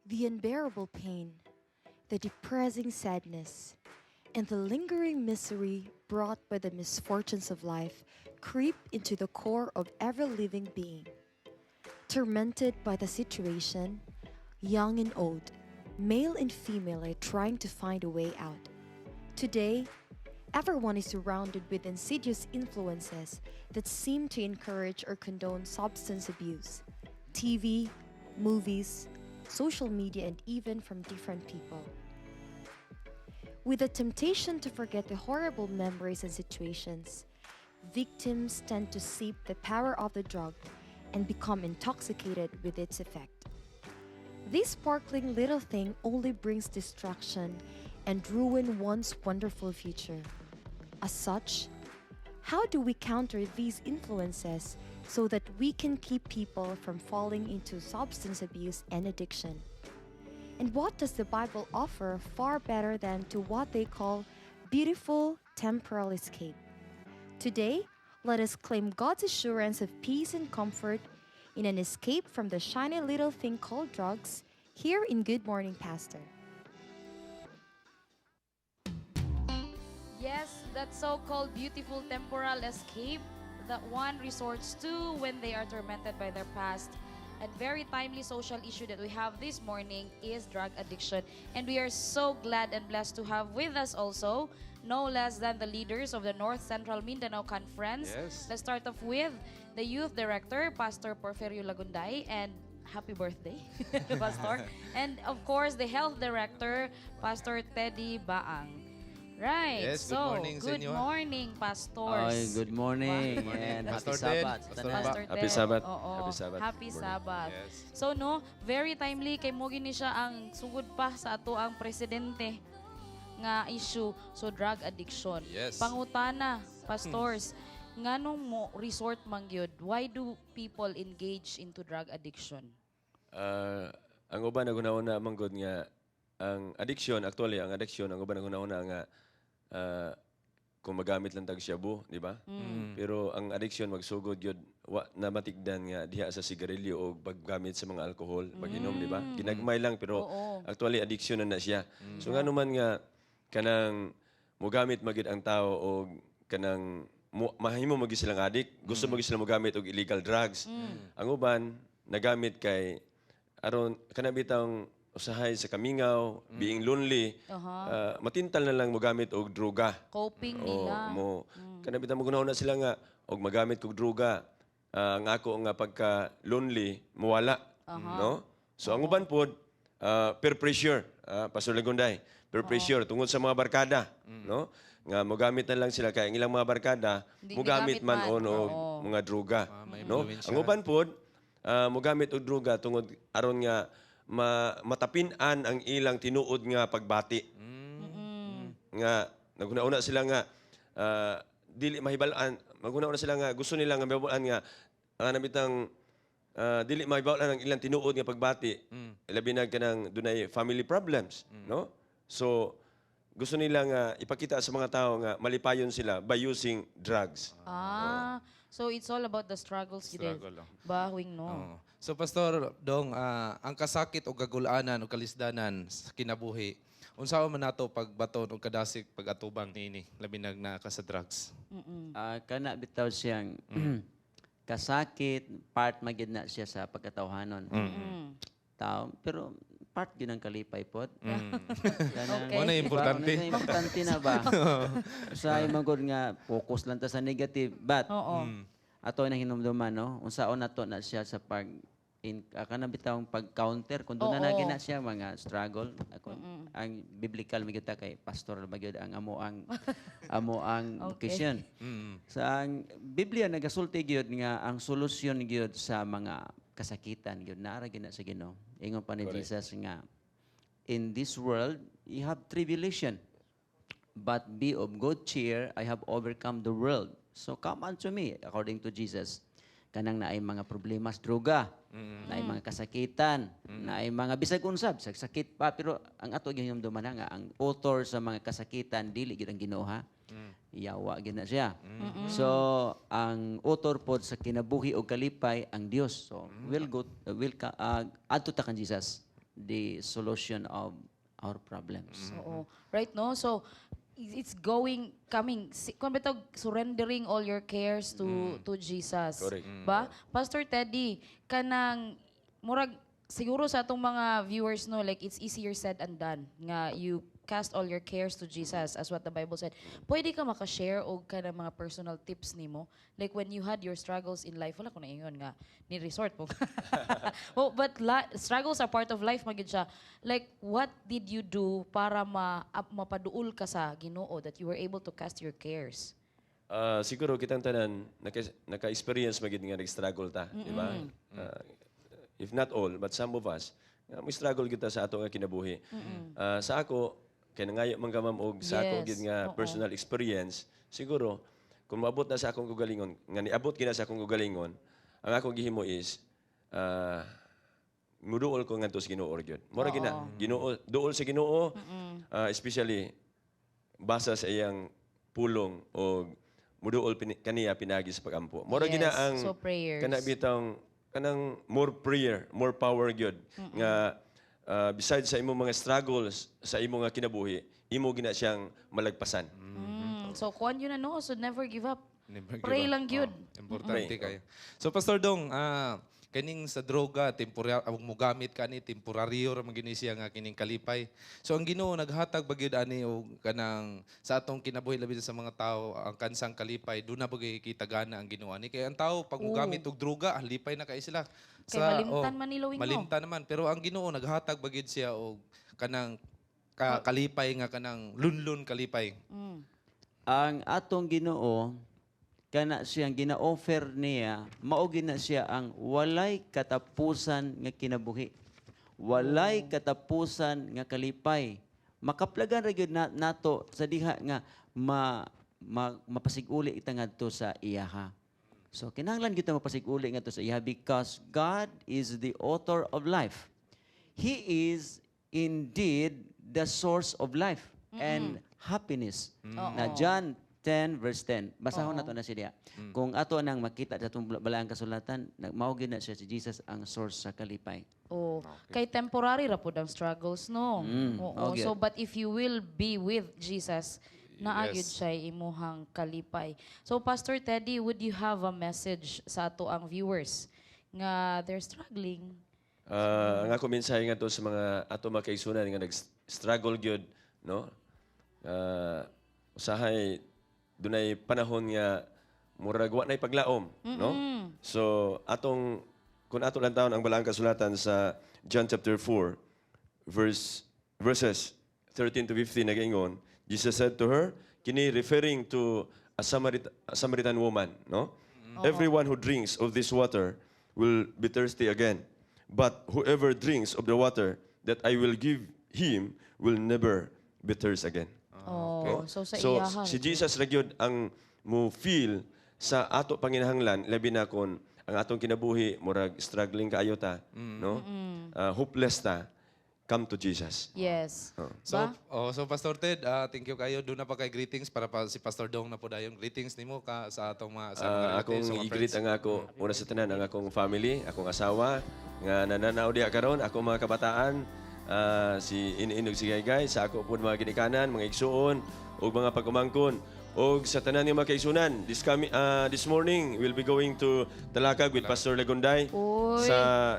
The unbearable pain, the depressing sadness, and the lingering misery brought by the misfortunes of life creep into the core of every living being. Tormented by the situation, young and old, male and female are trying to find a way out. Today, everyone is surrounded with insidious influences that seem to encourage or condone substance abuse. TV, movies, social media, and even from different people. With the temptation to forget the horrible memories and situations, victims tend to seek the power of the drug and become intoxicated with its effect. This sparkling little thing only brings destruction and ruin one's wonderful future. As such, how do we counter these influences so that we can keep people from falling into substance abuse and addiction? And what does the Bible offer far better than to what they call beautiful temporal escape? Today, let us claim God's assurance of peace and comfort in an escape from the shiny little thing called drugs here in Good Morning Pastor. Yes, that so-called beautiful temporal escape that one resorts to when they are tormented by their past. And very timely social issue that we have this morning is drug addiction. And we are so glad and blessed to have with us also no less than the leaders of the North Central Mindanao Conference. Yes. Let's start off with the youth director, Pastor Porfirio Lagunday, and happy birthday, Pastor. And of course, the health director, Pastor Teddy Baang. Right. Yes, good So, morning sa good inyo. Morning, pastors. Ay, good morning. Good morning. And happy Pastor Ted. Sabbath. Pastor Tanan. Pastor Happy Ted. Sabbath. Oo. Happy Sabbath. Happy Good morning. Sabbath. Yes. So no, very timely kay mo gini siya ang sugod pa sa ato ang presidente nga issue, so drug addiction. Yes. Pangutana, pastors, nganong mo resort man gyud? Why do people engage into drug addiction? Ah, ang uban naghuna-huna man gud nga ang addiction, actually ang addiction, ang uban naghuna-huna nga kung magamit lang tag shabu, di ba? Pero ang addiction magsugod gyud wa na matigdan nga diha sa sigarilyo o paggamit sa mga alkohol, pag-inom, di ba? Ginagmay lang pero actually addiction na na siya. So ngano man nga kanang mogamit magyud ang tao og kanang mahimo magyud silang addict, gusto magyud sila mogamit og illegal drugs. Ang uban nagamit kay aron kana bitang usahay sa kamingaw, being lonely, matintal na lang mogamit og droga. Coping O, nila. Mo kana bitang mo na sila nga og magamit kog droga, ang ako nga pagka lonely muwala, no? So ang uban pod peer pressure, Pastor Lagunday, peer pressure tungod sa mga barkada, no? Nga mogamit na lang sila kay ang ilang mga barkada Di mogamit man gigamit man. on og mga droga, may no? influensya. Ang uban pod mogamit og droga tungod aron nga matapin-an ang ilang tinuod nga pagbati nga naghuna-una sila nga dili mahibal-an, maghuna-una sila nga gusto nila nga mahibal-an nga ang nabitang dili mahibal-an ang ilang tinuod nga pagbati, labi na kanang dunay family problems, no? So gusto nila nga ipakita sa mga tao nga malipayon sila by using drugs. Ah, so it's all about the struggles gyud. Struggle, oh. Bahwing no. Oo. So Pastor Dong, ang kasakit o kagulanan o kalisdanan sa kinabuhi, unsaon man nato pagbaton o kadasig pag-atubang niini labi nag naa ka sa drugs? Ah, kana bitaw siyang kasakit, part magyud na siya sa pagkatawhanon. Tao, pero part gyud ang kalipay pod. Kanang- Mao na importante. Diba? Mao na importante na ba? Sa imong gud nga focus lang ta sa negative, but ato na hinumduman, no, unsaon nato na siya sa pag in kana bitawng pag-counter kung doon na na siya mga struggle ako, ang biblical magyud ta kay pastor magyud ang amo ang vocation. Sa ang Biblia nagasulti gyud nga ang solusyon gyud sa mga kasakitan gyud naara gyud na sa Ginoo. Ingon pa ni Jesus nga, "In this world you have tribulation, but be of good cheer, I have overcome the world." So come unto me, according to Jesus. Kanang naay mga problema sa droga, naay mga kasakitan, naay mga bisag unsa, bisag sakit pa, pero ang ato gihinumduman na nga ang author sa mga kasakitan dili gyud ang Ginoo, ha. Yawa gyud na siya. So ang author pod sa kinabuhi o kalipay ang Dios. So will go will ka, adto ta kan Jesus. the solution of our problems. Oo. Right, no? So, it's going, coming, kung ba surrendering all your cares to Jesus. Correct. Ba? Pastor Teddy, kanang, murag, siguro sa atong mga viewers, no, like, it's easier said and done, nga you cast all your cares to Jesus, as what the Bible said. Pwede ka makashare og kanang mga personal tips nimo? Like when you had your struggles in life, wala ko na ingon nga ni resort mo. Oh, but struggles are part of life man gyud siya. Like what did you do para mapaduol ka sa Ginoo that you were able to cast your cares? Siguro kitang tanan naka-experience magid nga nag-struggle ta, di ba? If not all, but some of us, nga mo struggle kita sa ato nga kinabuhi. Sa ako kay nangayo man ka, ma'am, og sa ako gid nga personal experience, siguro kung maabot na sa akong kaugalingon, nga niabot gina sa akong kaugalingon, ang akong gihimo is muduol ko ngadto sa Ginoo gyud. Mura gina, Ginoo, duol sa Ginoo, especially basa sa iyang pulong o muduol kaniya pinagi sa pagampo. Mura gina ang So, prayers. kana bitang kanang more prayer, more power gyud nga besides sa imong mga struggles sa imong nga kinabuhi, imo gina siyang malagpasan. So kuan yun ano, so never give up. Never give Pray up. lang gyud. Oh, importante Pray. kayo. So Pastor Dong, kaning sa droga, temporary mo gamit kani temporaryo ra man gini siya nga kining kalipay. So ang Ginoo naghatag ba gyud ani og kanang sa atong kinabuhi labi na sa mga tao ang kansang kalipay, doon na ba gyud kitagana ang Ginoo ani? Kay ang tao pag mogamit og droga, lipay na kay sila. Kay malimtan man nila, no? Malimtan naman, pero ang Ginoo naghatag ba gyud siya og kanang kalipay nga kanang lunlun kalipay. Ang atong Ginoo kana siyang gina-offer niya, mao gina siya ang walay katapusan nga kinabuhi. Walay katapusan nga kalipay. Makaplagan ra gyud na, nato sa diha nga mapasig-uli ita ngadto sa iyaha. So kinahanglan gyud ta mapasig-uli ngadto sa iyaha because God is the author of life. He is indeed the source of life and happiness. Na John 10 verse 10. Basahon nato na siya. Kung ato nang makita sa atong balaang kasulatan, mao gyud na siya si Jesus ang source sa kalipay. Oh, kay temporary ra pud ang struggles, no? Oo. Mao gyud. So but if you will be with Jesus, naa gyud siya imuhang kalipay. So Pastor Teddy, would you have a message sa ato ang viewers nga they're struggling? Ang ako mensahe nga to sa mga ato mga kaigsunan nga nag-struggle gyud, no? Usahay dunay panahon nga murag wa nay paglaom, no? So atong kung ato lang taon ang balaang kasulatan sa John chapter 4 verses 13 to 15 nagaingon, Jesus said to her, kini referring to a Samaritan woman, no? "Everyone who drinks of this water will be thirsty again. But whoever drinks of the water that I will give him will never be thirsty again." Oh, so sa So iyaha. si Jesus ra gyud ang mo feel sa ato panginahanglan, labi na kon ang atong kinabuhi murag struggling kaayo ta, no? Hopeless ta, come to Jesus. Yes. Oh. So, Ba? oh, so Pastor Ted, thank you kayo. Doon na pa kay greetings para pa si Pastor Dong na po dayon. Greetings nimo ka sa atong mga sa mga relatives, Akong sa mga i-greet friends. ang ako una sa tanan ang akong family, akong asawa nga nananaw diha karon, akong mga kabataan, si Ininog, si Gaygay, sa ako pud mga ginikanan, mga igsuon ug mga pag-umangkon ug sa tanan nga mga kaigsunan. This morning we'll be going to Talakag with Pastor Lagunday Uy. sa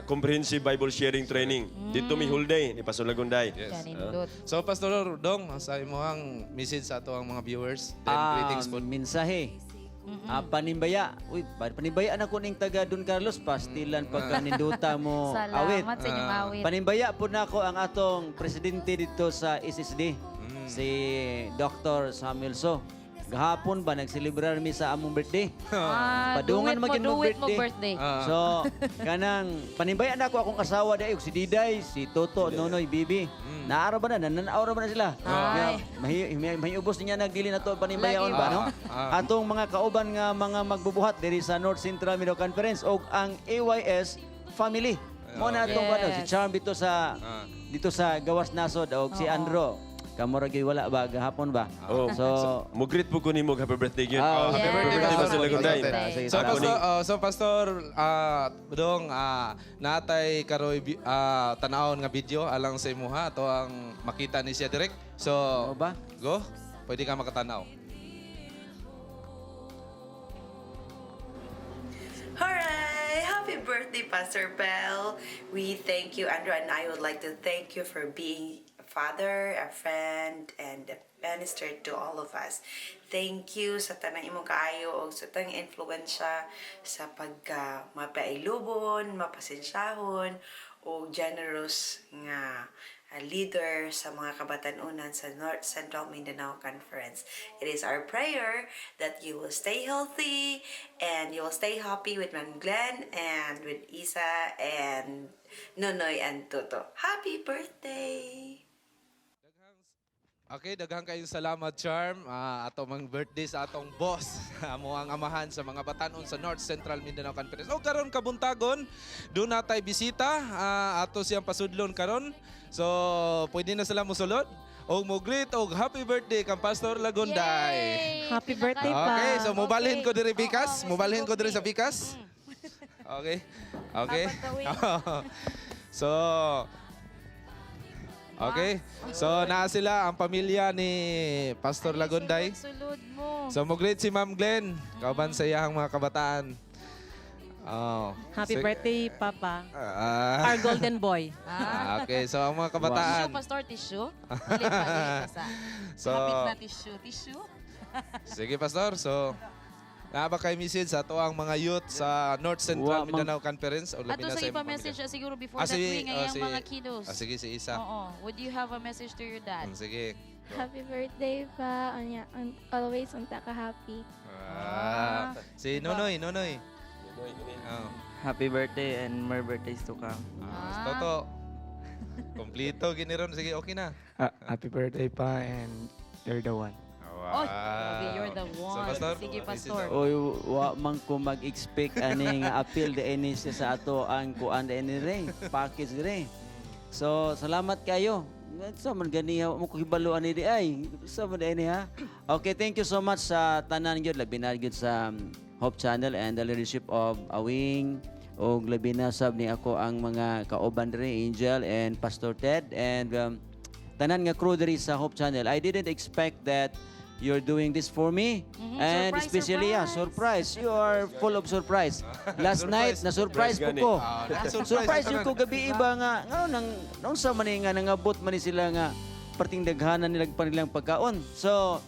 comprehensive Bible sharing training. Dito mi whole day ni Pastor Lagunday. Yes. Kanindot. So Pastor Dong, sa imong message sa ato ang mga viewers, then greetings po. Mensahe. Panimbaya. Uy, panimbaya na ko ning taga Don Carlos, pastilan pagka ninduta mo Salamat awit. sa inyong awit. Panimbaya po na ako ang atong presidente dito sa SSD, si Dr. Samuel So. Gahapon ba nagselebrar mi sa among birthday? Padungan Padungan mo, magin do mo it mo birthday. birthday. So, kanang panimbaya na ako akong asawa dai si Diday, si Toto, Nonoy, Bibi. Naara ba na? Nananaw ra ba na sila? Ay. Mahiubos niya nagdili na to panimbayaon Lagi ba, no? Ah. Atong mga kauban nga mga magbubuhat diri sa North Central Mindanao Conference og ang AYS family. Mo na atong ano, si Charm dito sa Gawas Nasod og si Andro. Kamo ra gyud wala ba gahapon ba? Oh, So, mo greet po ko nimo happy birthday gyud. Ah, Happy yes. birthday, Pastor Lagunday. Sige, So salamat. pastor, oh, so pastor dong natay karoy tanawon nga video alang sa imuha ato ang makita ni siya direct. So ba? Go. Pwede ka makatanaw. Hooray! Happy birthday, Pastor Bell. We thank you, Andrew and I would like to thank you for being a father, a friend, and a minister to all of us. Thank you sa tanang imong kaayo o sa tanang influensya sa pagka mapailubon, mapasensyahon, o generous nga leader sa mga kabatanunan sa North Central Mindanao Conference. It is our prayer that you will stay healthy and you will stay happy with Ma'am Glenn and with Isa and Nonoy and Toto. Happy birthday! Okay, daghang kayong salamat, Charm. Ato mang birthday sa atong boss. Amo ang amahan sa mga batanon sa North Central Mindanao Conference. O karon kabuntagon, doon natay bisita. Ato siyang pasudlon karon. So, pwede na sila musulod. Og mo greet og happy birthday kang Pastor Lagunday. Happy birthday pa. Okay, so mubalhin ko diri Pikas. Mubalhin ko diri sa Pikas. Okay. So, okay. So, naa sila ang pamilya ni Pastor Lagunday. Sulod mo. So, mo-greet si Ma'am Glenn. Kauban sa iyahang mga kabataan. Oh. Happy birthday, Papa. Ah. Our golden boy. Ah, okay, so ang mga kabataan. Tissue, Pastor, tissue. Dili pa, dili pa sa. So, Hapit na tissue, tissue. Sige, Pastor. So, naa ba kay message sa ato ang mga youth sa North Central Wa, Mindanao Conference? O labi Ato na sa imong ipa-message pamilya? siya siguro before Ah, that sige, wing oh, ang mga kiddos. Ah, sige, si Isa. Oo. Would you have a message to your dad? Sige. Happy birthday pa. Unya, always unta ka happy. Ah, si Nonoy, Nonoy. Oh. Happy birthday and more birthdays to come. Ah, Toto. Kompleto gini ron. Sige, okay na. Ah, happy birthday pa and you're the one. Wow. Oh, grabe, you're the So, one. Pastor, Sige, message Pastor. Oy, wa man ko mag-expect ani nga appeal di siya sa ato ang kuan di re, package dire. So, salamat kayo. Sa man ganiha mo ko hibalo ani di ay. Sa man di ha. Okay, thank you so much sa tanan gyud, labi na gyud sa Hope Channel and the leadership of Awing og labi na sab ni ako ang mga kauban diri, Angel and Pastor Ted and tanan nga crew diri sa Hope Channel. I didn't expect that you're doing this for me. And Surprise, especially, yeah, surprise. You are full of surprise. Last night, na-surprise po ko. Ah, na-surprise Surprise ka yun ko gabi iba nga. Nga nang, nung sa man nga, nangabot man ni sila nga perting daghanan nila panilang pagkaon. So,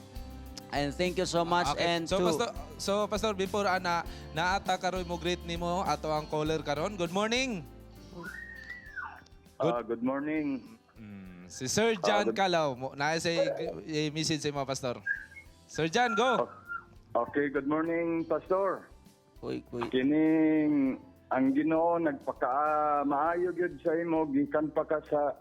and thank you so much. Okay. And So, to, Pastor, so Pastor, before ana naata karoy mo greet nimo ato ang caller karon. Good morning. Good morning. Si Sir John Calao, mo naa sa message sa imo, Pastor. Sir John, go. Okay, good morning, Pastor. Kuy, kuy. Kining ang Ginoo nagpaka maayo gyud sa imo gikan pa ka sa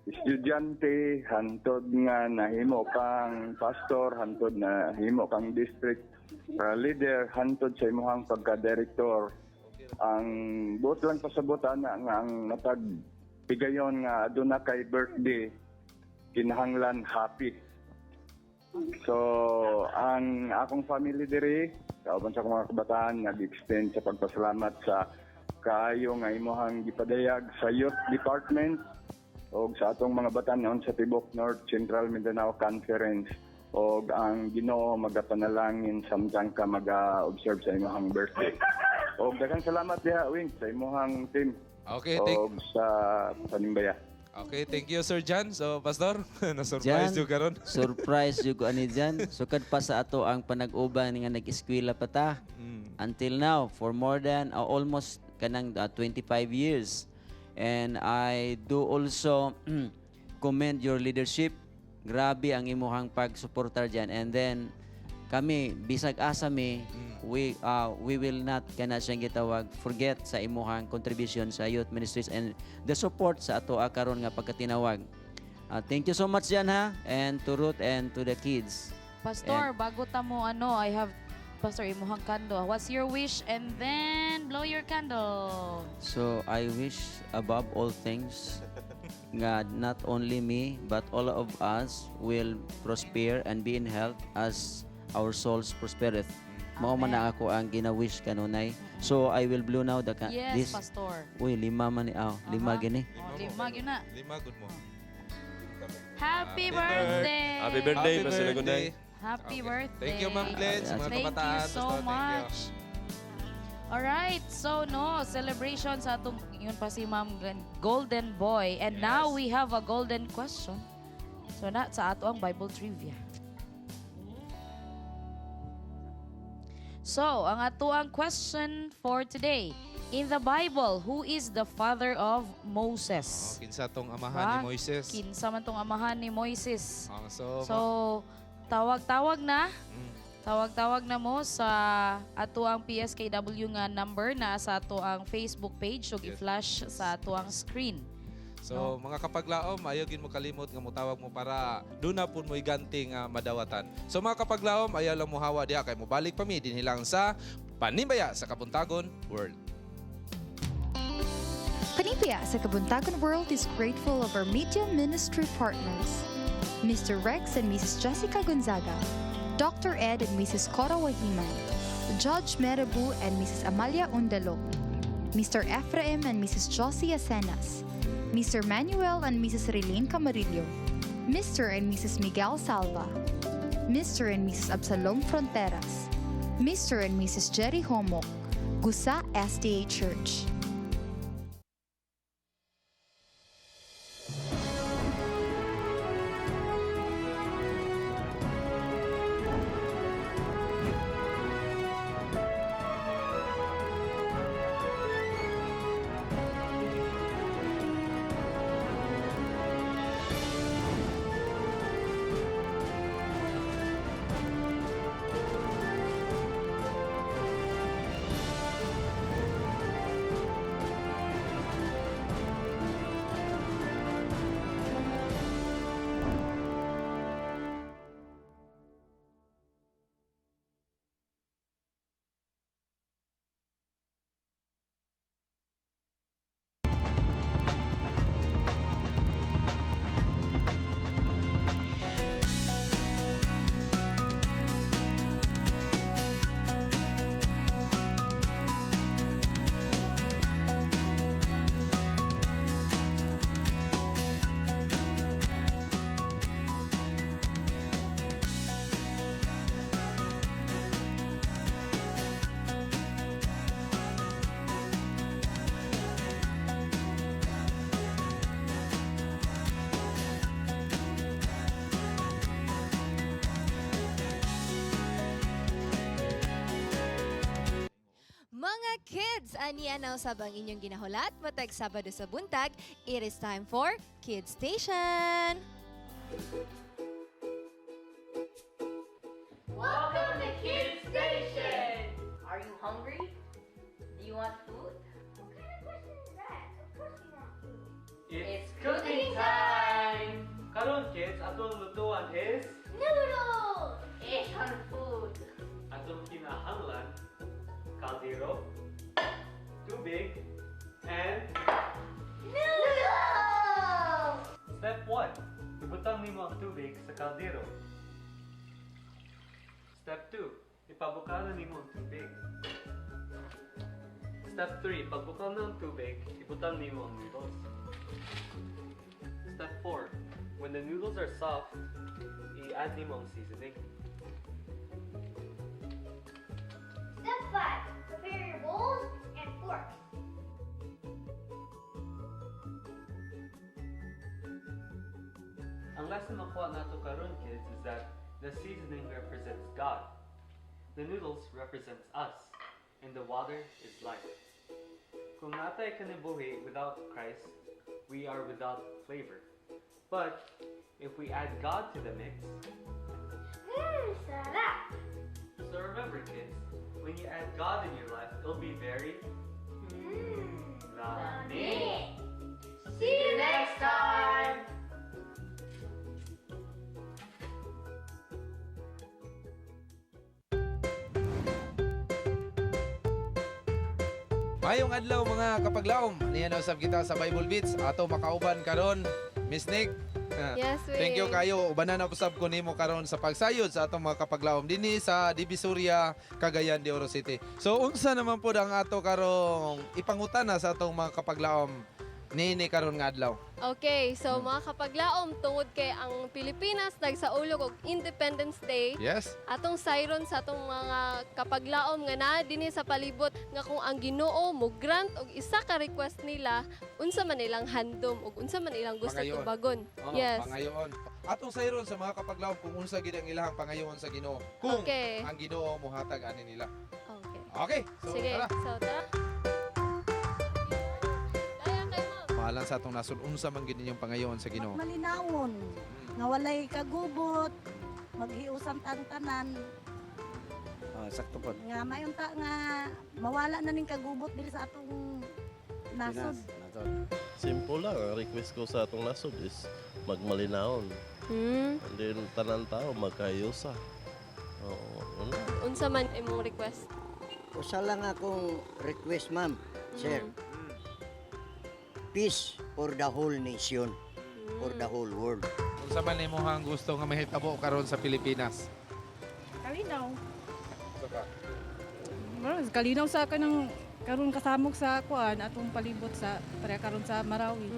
estudyante hantod nga nahimo kang pastor, hantod na himo kang district leader, hantod sa imong pagka-director. Ang buot lang pasabot ana nga ang matag pigayon nga aduna kay birthday kinahanglan happy. So, ang akong family diri, kauban sa akong mga kabataan, nag-extend sa pagpasalamat sa kaayo nga imuhang gipadayag sa youth department og sa atong mga batanon sa Tibok North Central Mindanao Conference og ang Ginoo magapanalangin samtang ka maga-observe sa imuhang birthday. Og daghang salamat diha Wing sa imuhang team. Okay, thank og sa panimbaya. Okay, thank you, Sir John. So, Pastor, na-surprise Jan, jud karon. Surprise jud ko ani dyan. Sukad pa sa ato ang panag-uban nga nag-eskwela pa ta. Until now, for more than almost kanang 25 years. And I do also commend your leadership. Grabe ang imuhang pagsuportar dyan. And then, kami, bisag asa mi, we will not kana siyang gitawag forget sa imuhang contribution sa youth ministries and the support sa ato karon nga pagkatinawag. Thank you so much dyan ha, and to Ruth and to the kids. Pastor, bago ta mo ano, I have Pastor imuhang candle. What's your wish? And then blow your candle. So I wish above all things Nga not only me but all of us will prosper and be in health as our souls prospereth. Mao man na ako ang gina-wish kanunay. So I will blow now the Yes, this. Pastor. Uy, lima man ni aw, lima gini. Oh, lima gyud na. Lima gud mo. Happy birthday! Happy birthday, Happy Pastor birthday. Lagunay. Happy birthday. Thank you, Ma'am Glenn, sa mga Thank you kabataan. so Pastor, thank you. much. Alright, so no, celebration sa atong yun pa si Ma'am Glenn, Golden Boy. And now we have a golden question. So na sa ato ang Bible trivia. So, ang ato ang question for today. In the Bible, who is the father of Moses? Oh, kinsa tong amahan ni Ba? Moises? Kinsa man tong amahan ni Moises. Ah, so, So, tawag-tawag na. Tawag-tawag na mo sa ato ang PSKW nga number na sa ato ang Facebook page ug i-flash sa ato ang screen. So mga kapaglaom, ayaw gin mo kalimot nga motawag mo para doon na pud mo iganti nga madawatan. So mga kapaglaom, ayaw lang mo hawa diha kay mobalik pa mi dinhi lang sa Panimbaya sa Kabuntagon World. Panibaya sa Kabuntagon World is grateful of our media ministry partners, Mr. Rex and Mrs. Jessica Gonzaga, Dr. Ed and Mrs. Cora Wahiman, Judge Merabu and Mrs. Amalia Undalo, Mr. Ephraim and Mrs. Josie Asenas, Mr. Manuel and Mrs. Relene Camarillo, Mr. and Mrs. Miguel Salva, Mr. and Mrs. Absalom Fronteras, Mr. and Mrs. Jerry Homo, Gusa SDA Church. Mga kids, aniya na usab ang inyong ginahulat matag Sabado sa buntag. It is time for Kids Station. Welcome to Kids Station! Are you hungry? Do you want food? What kind of question is that? Of course we want food. It's cooking time! Karon kids, atong lutuan is Noodles! Asian food. Atong kinahanglan kaldero, tubig, and Noodles! Step 1. Ibutang nimo ang tubig sa kaldero. Step 2. Ipabukal na nimo ang tubig. Step 3. Pagbukal na ang tubig, ibutang nimo ang noodles. Step 4. When the noodles are soft, i-add nimo ang seasoning. Step 5. Prepare your bowls and forks. Ang lesson nakuha nato karon kids is that the seasoning represents God, the noodles represents us, and the water is life. Kung natay kanibuhi without Christ, we are without flavor. But if we add God to the mix, Mmm, sarap! so remember kids, when you add God in your life, it'll be very Mmm, lami. See you next time! Mayong adlaw, mga kapaglaom. Niya na usab kita sa Bible Beats. Ato makauban karon, Miss Nick. Yes, Thank you Wing. kayo. Ubanan na usab ko nimo karon sa pagsayod sa atong mga kapaglaom dinhi sa Divisoria, Cagayan de Oro City. So unsa naman pud ang ato karong ipangutana sa atong mga kapaglaom niini karon nga adlaw? Okay, so mga kapaglaom, tungod kay ang Pilipinas nagsaulog og Independence Day. Atong sayron sa atong mga kapaglaom nga naa dinhi sa palibot nga kung ang Ginoo mo grant og isa ka request nila, unsa man ilang handom ug unsa man ilang gusto Pangayoon. tubagon. Oo, pangayoon. Atong sayron sa mga kapaglaom kung unsa gid ang ilahang pangayoon sa Ginoo. Kung ang Ginoo mohatag ani nila. Okay. Okay. So Sige, tara. so tara. Maalan sa atong nasod, unsa man gid inyong pangayoon sa Ginoo. Malinawon nga walay kagubot, maghiusan tang tanan. Ah, sakto po. Nga mayunta nga mawala na ning kagubot diri sa atong nasod. Simple lang, ang request ko sa atong nasod is magmalinaon. And then tanan tao magkayusa. Oo, yun lang. Unsa man imong request? Usa lang akong request, ma'am, sir. Peace for the whole nation, for the whole world. Unsa man imong gusto nga mahitabo karon sa Pilipinas? Kalinaw. Unsa pa? Well, kalinaw sa kanang karon kasamok sa kuan atong palibot sa pareha karon sa Marawi.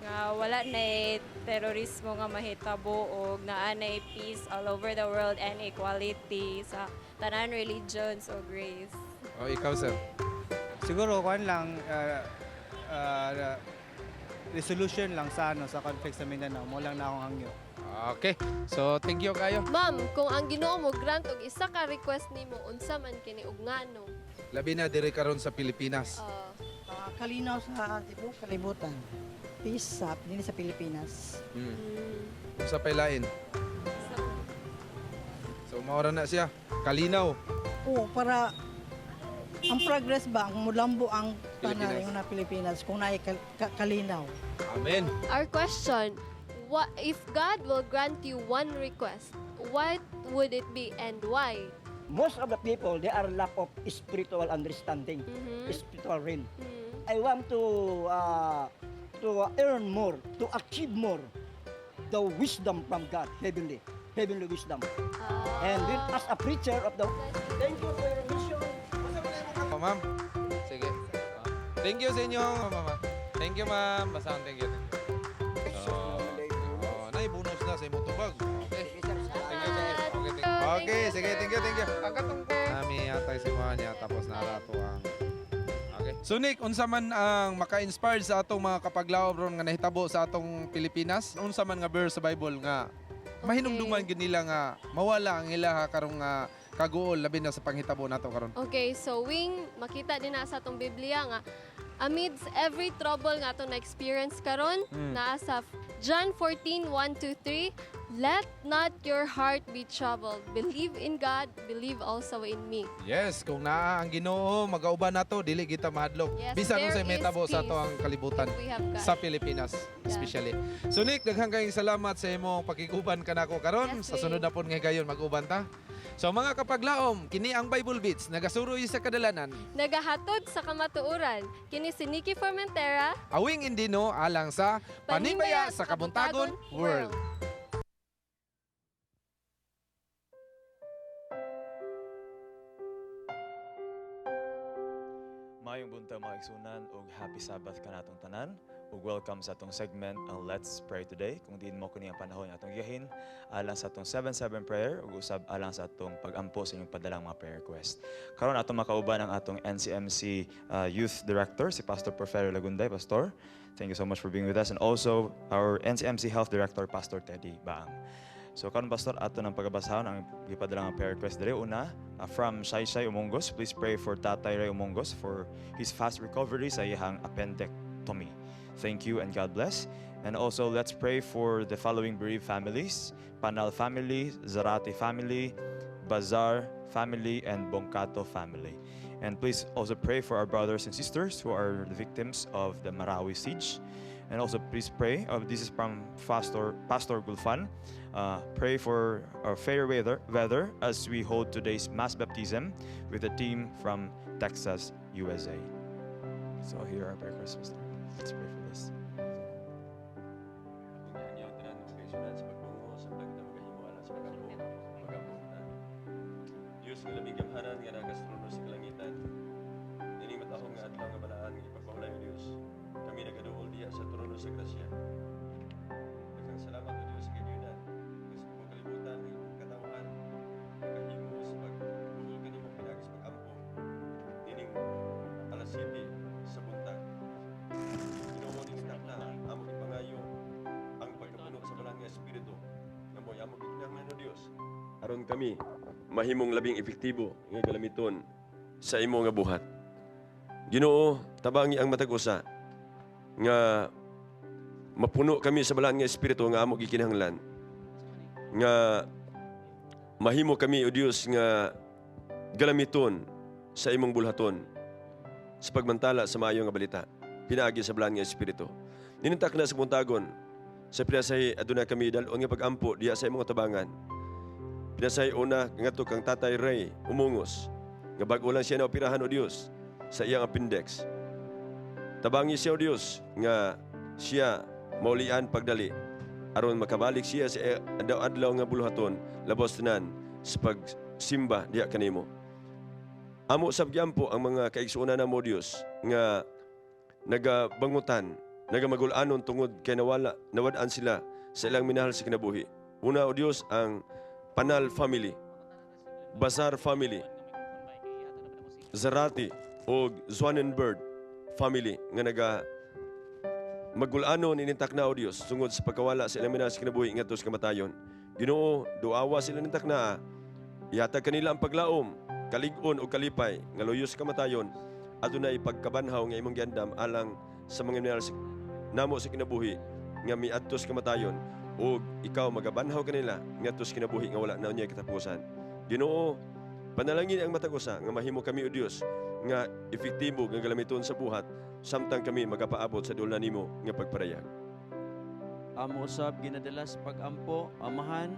Nga wala na terorismo nga mahitabo og naa na peace all over the world and equality sa tanan religions o race. O ikaw, sir. Siguro kuan lang, resolution lang sa ano sa conflict sa Mindanao. Mo lang na akong hangyo. Okay. So thank you kayo. Ma'am, kung ang Ginoo mo grant og isa ka request nimo, unsa man kini ug ngano? Labi na diri karon sa Pilipinas. Kalinaw sa tibuok kalibutan. Peace sa dinhi sa Pilipinas. Unsa pay lain? So maura na siya. Kalinaw. Oo, para ang progress ba, ang mulambo ang Pilipinas. tanan na Pilipinas kung naay kalinaw. Amen. Our question, what if God will grant you one request, what would it be and why? Most of the people, they are lack of spiritual understanding, spiritual realm. I want to earn more, to achieve more, the wisdom from God, heavenly wisdom. And then as a preacher of the, thank you for your mission. Oh, ma'am. Sige. Thank you sa inyo, mama. Thank you, ma'am. Basta thank you. Thank you. So, oh, nay, bonus na sa imong tubag. Okay. Thank you, thank you. Okay, thank you. Okay, sige, thank you, thank you. Nami yatay si mga niya tapos narato ang. Okay. So Nick, unsa man ang maka-inspired sa atong mga kapaglaom ron nga nahitabo sa atong Pilipinas? Unsa man nga verse sa Bible nga mahinumduman gyud nila nga mawala ang ilaha karong nga kaguol labi na sa panghitabo nato karon? Okay, so Wing, makita din na sa atong Biblia nga amidst every trouble nga atong na-experience karon, naa sa John 14:1 to 3, "Let not your heart be troubled. Believe in God, believe also in me." Yes, kung naa ang Ginoo, magauban nato, dili kita mahadlok. Yes, bisan there unsay is mahitabo sa peace ato ang kalibutan if we have God. Sa Pilipinas especially. So Nick, daghang kayong salamat sa imong pakiguban kanako karon. Yes, Sa sunod na pud nga higayon mag-uban ta. So mga kapaglaom, kini ang Bible Beats nagasuroy sa kadalanan. Nagahatod sa kamatuoran, kini si Nikki Formentera, Awing Indino alang sa Panimbaya sa Kabuntagon World. Maayong buntag, mga igsunan, ug happy Sabbath kanatong tanan ug welcome sa atong segment ang Let's Pray Today, kung diin mo kini ang panahon atong giyahin alang sa atong 7-7 prayer ug usab alang sa atong pag-ampo sa inyong padalang mga prayer request. Karon atong makauban ang atong NCMC Youth Director, si Pastor Porferio Lagunday. Pastor, thank you so much for being with us, and also our NCMC Health Director, Pastor Teddy Baang. So karon, Pastor, ato ng pagabasahon ang gipadalang ang prayer request diri. Una, from Shai Shai Umongos, please pray for Tatay Ray Umongos for his fast recovery sa iyang appendectomy. Thank you and God bless. And also let's pray for the following bereaved families: Panal family, Zarate family, Bazar family, and Bongcato family. And please also pray for our brothers and sisters who are the victims of the Marawi siege. And also please pray, this is from Pastor Gulfan, pray for our fair weather as we hold today's mass baptism with a team from Texas, USA. So here are our prayer requests, Pastor. Let's pray for this. Diyos nga labing gamhanan nga naa sa trono sa kalangitan. Nining matahom nga adlaw nga balaan nga ipagpahulay o Dios. Kami nagaduol diha sa trono sa grasya. Daghang salamat o Dios kay Dios nga sa tibuok kalibutan nga imong katawhan nakahimo sa pagduol kanimo pinaagi sa pag-ampo nining alas 7 sa buntag. Ginoo, ning takna among ipangayo ang pagkapuno sa balaan nga espiritu nga mo'y among gikinahanglan o Dios aron kami mahimong labing epektibo nga galamiton sa imo nga buhat. Ginoo, tabangi ang matag usa nga mapuno kami sa balaan nga espiritu nga amo gikinahanglan nga mahimo kami o Dios nga galamiton sa imong bulhaton sa pagmantala sa maayo nga balita pinaagi sa balaan nga espiritu. Nining takna sa buntagon sa pinasahi aduna kami dal-on nga pagampo diha sa imong tabangan. Pinasahi una ngadto kang Tatay Ray Umungos nga bag-o lang siya naoperahan o Dios sa iyang appendix. Tabangi siya o Dios nga siya maulian pagdali aron makabalik siya sa adlaw-adlaw nga buluhaton labos tanan sa pagsimba diha kanimo. Amo sab giampo ang mga kaigsuonan namo Dios nga nagabangutan, nagamagul-anon tungod kay nawad-an sila sa ilang minahal sa kinabuhi. Una o Dios ang Panal family, Bazar family, Zarati o Zwanenberg family nga naga magul-anon ining takna o Dios tungod sa pagkawala sa ilang minahal sa kinabuhi ngadto sa kamatayon. Ginoo, duawa sila ning takna. Ihatag kanila ang paglaom, kalig-on o kalipay nga luyo sa kamatayon. Adunay pagkabanhaw nga imong giandam alang sa mga minahal namo sa kinabuhi nga miadto sa kamatayon ug ikaw magabanhaw kanila ngadto sa kinabuhi nga wala na unyay katapusan. Ginoo, panalangin ang matag usa nga mahimo kami o Dios nga epektibo nga galamiton sa buhat samtang kami magapaabot sa duol nimo nga pagparayag. Amo usab ginadala sa pag-ampo, Amahan,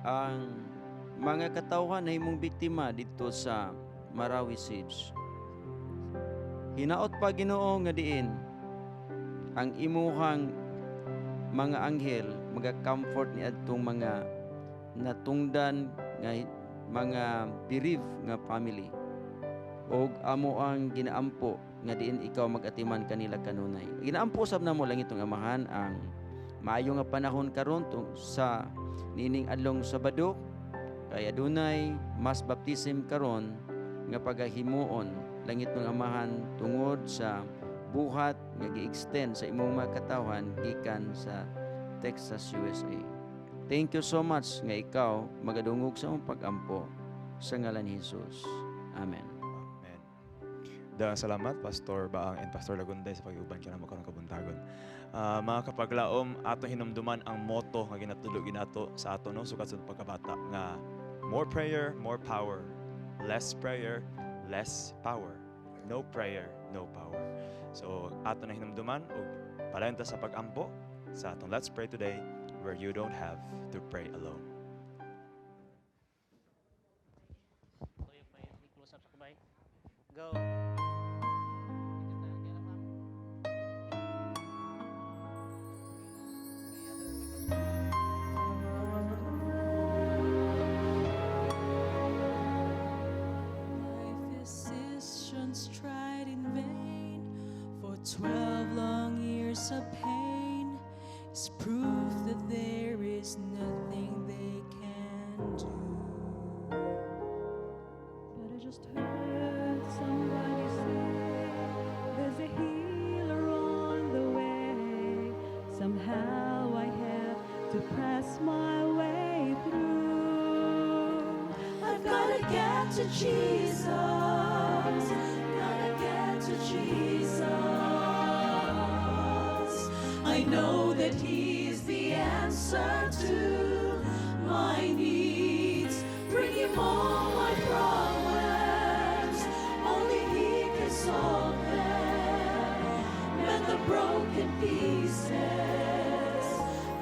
ang mga katawhan na imong biktima didto sa Marawi Siege. Hinaot pa Ginoo nga diin ang imuhang mga anghel maga-comfort ni adtong mga natungdan nga mga bereaved nga family. Og amo ang ginaampo nga diin ikaw mag-atiman kanila kanunay. Ginaampo usab namo lang itong Amahan ang maayo nga panahon karon sa niining adlong Sabado kay adunay mass baptism karon nga pagahimuon langit ng Amahan tungod sa buhat nga gi-extend sa imong mga katawhan gikan sa Texas, USA. Thank you so much nga ikaw magadungog sa imong pag-ampo sa ngalan ni Jesus. Amen. Amen. Daghang salamat Pastor Baang and Pastor Lagunday sa pag-uban kanamo karong kabuntagon. Mga kapaglaom, atong hinumduman ang motto nga ginatudlo ginato sa ato no sukad sa pagkabata nga more prayer, more power. Less prayer, less power. No prayer, no power. So ato na hinumduman ug padayon ta sa pag-ampo sa atong Let's Pray Today, where you don't have to pray alone. Go. My physicians tried in vain for 12 long years of pain is proof that there is nothing they can do. But I just heard somebody say there's a healer on the way. Somehow I have to press my way through. I've got to get to Jesus. Gotta get to Jesus. I know that He's the answer to my needs. Bring Him all my problems. Only He can solve them. Mend the broken pieces.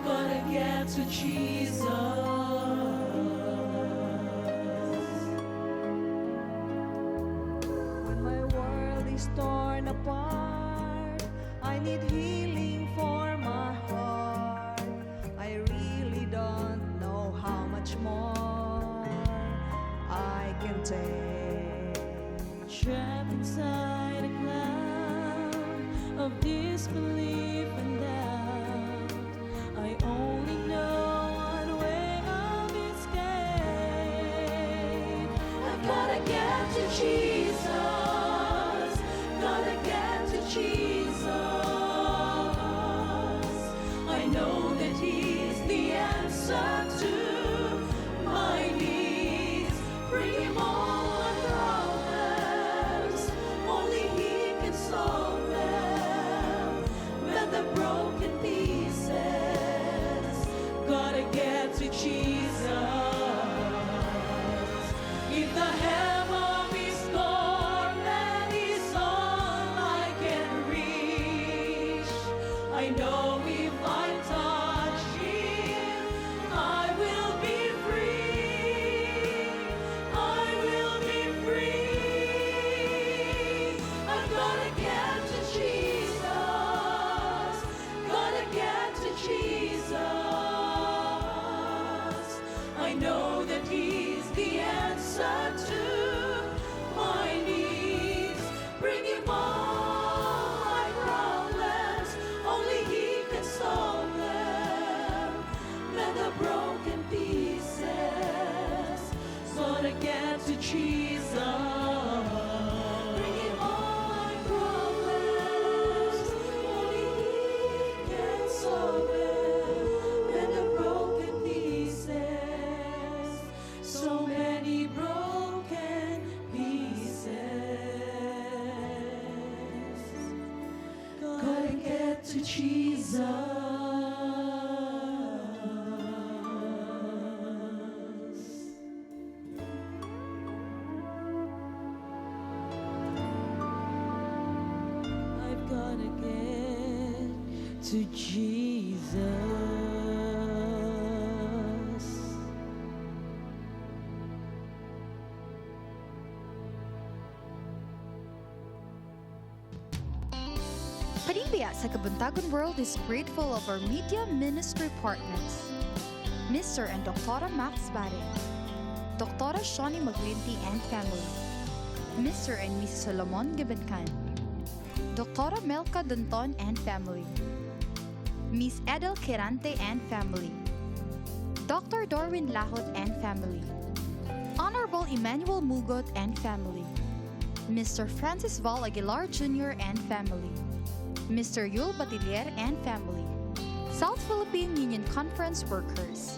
Gotta get to Jesus. is torn apart. I need healing for my heart. I really don't know how much more I can take. Trapped inside a cloud of disbelief and doubt. I only know one way of escape. I've gotta get to Jesus. Gotta get to Jesus. I know that He's the answer to my needs. Bring Him all my problems. Only He can solve them. Mend the broken pieces. Gotta get to Jesus. If the hem of His garment is all I can reach, I know if I touch Him, I will be free. I will be free. I've gotta get to Jesus. Gotta get to Jesus. I know that He's the answer to my needs. Bring Him all my problems. Only He can solve them. Mend the broken pieces. Gotta get to Jesus. Bring Him all my problems. Only He can solve them. Mend the broken pieces. So many broken pieces. Gotta get to Jesus. I've gotta get to Jesus. Panimbaya sa Kabuntagon World is grateful of our media ministry partners, Mr. and Dr. Max Barre, Dr. Shawnee Maglinti and family, Mr. and Mrs. Solomon Gibenkan, Dr. Melka Danton and family, Miss Edel Quirante and family, Dr. Dorwin Lahot and family, Honorable Emmanuel Mugot and family, Mr. Francis Val Aguilar Jr. and family, Mr. Yul Batilier and family, South Philippine Union Conference workers.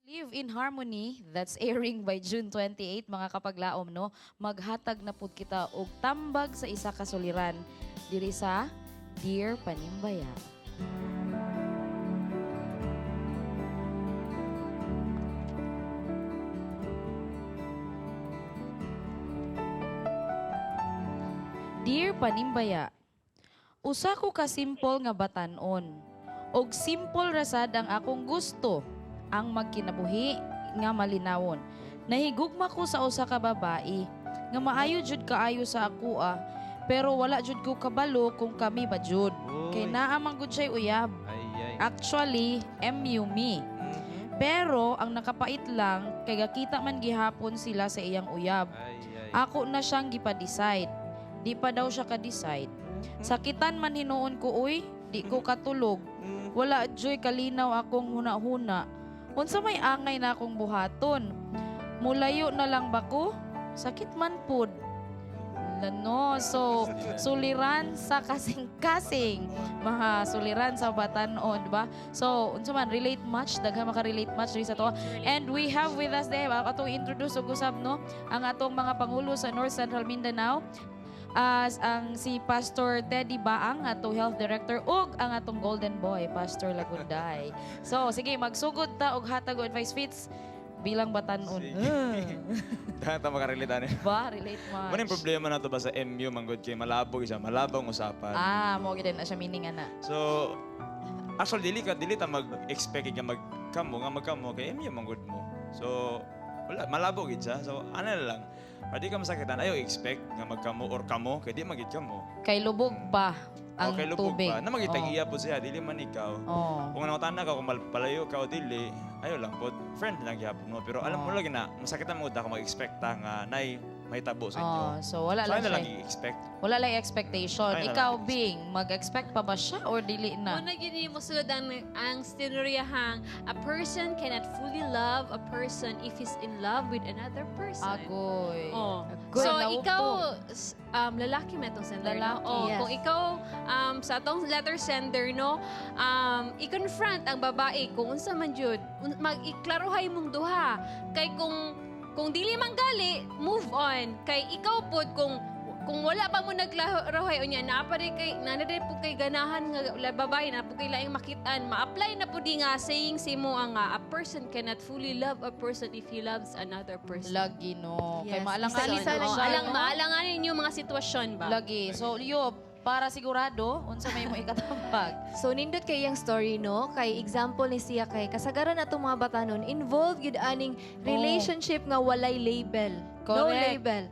Live in Harmony, that's airing by June 28, mga kapaglaom, no? Maghatag na pud kita og tambag sa isa ka suliran diri sa Dear Panimbaya. Dear Panimbaya, usa ko ka simple nga batanon. Og simple rasad ang akong gusto, ang magkinabuhi nga malinawon. Nahigugma ko sa usa ka babae nga maayo jud kaayo sa akoa, pero wala jud ko kabalo kung kami ba jud. Kay naa man gud siya'y uyab. Ay, ay. Actually, MU me. Pero ang nakapait lang kay gakita man gihapon sila sa iyang uyab. Ako na siyang gipa-decide. Di pa daw siya ka-decide. Sakitan man hinuon ko uy, di ko katulog. Wala joy kalinaw akong huna-huna. Unsa may angay na akong buhaton? Mulayo na lang ba ko? Sakit man pud. No, so suliran sa kasing-kasing, mga suliran sa batanon, di ba? So, unsa man relate much, daghan maka-relate much diri sa to. And we have with us there, atong introduce og usab, no, ang atong mga pangulo sa North Central Mindanao as ang si Pastor Teddy Baang, atong health director, ug ang atong golden boy, Pastor Lagunday. So, sige, magsugod ta og hatag og advice fits bilang batanon. Dahil ta makarelate ani. Ba, relate much. Ano yung problema na to ba sa MU, manggod kay malabog siya, malabong usapan. Ah, mo gid na siya meaning ana. So, actually, dili ta mag-expect nga magkamo, nga magkamo, kay MU manggod mo. So, wala, malabo gid siya. So, ano na lang, para di ka masakitan, ayaw expect nga magkamo or kamo, kay di magid kamo. Kay lubog pa ang Okay, lubog tubig. pa. Na magitag-iya po siya, dili man ikaw. Kung nangutana ka, kung malpalayo ka o dili, ayaw lang po, friend lang gihapon mo. Pero alam mo lagi na, masakitan mo ta kung mag-expect ta nga nay may tabo sa inyo. Oh, so wala so, lang ayaw na siya. lang i-expect. Wala lang expectation. Ay, na Ikaw, lang. Bing, mag-expect pa ba siya or dili na? Una gyud ni mosulod ang sinuryahang a person cannot fully love a person if he's in love with another person. Agoy. Oh. Agoy. So Lawo ikaw po. lalaki man itong sender, Lalaki, no? Oh, yes. kung ikaw sa atong letter sender, no, i-confront ang babae kung unsa man jud, mag-iklarohay mong duha kay kung dili man gali, move on. Kay ikaw pod kung wala pa mo nagklarohay unya naa pa rin kay naa na po kay ganahan nga babae na po kay laing makitaan, ma-apply na po di nga saying si mo ang a person cannot fully love a person if he loves another person. Lagi no. Kay Yes. maalanganin Isa-isa lang siya, alang no? maalanganin yung mga sitwasyon ba. Lagi. So, yo, para sigurado, unsa may mo ikatambag. So nindot kay iyang story, no, kay example ni siya kay kasagaran atong mga batanon involved gyud aning relationship nga walay label. No Correct. label.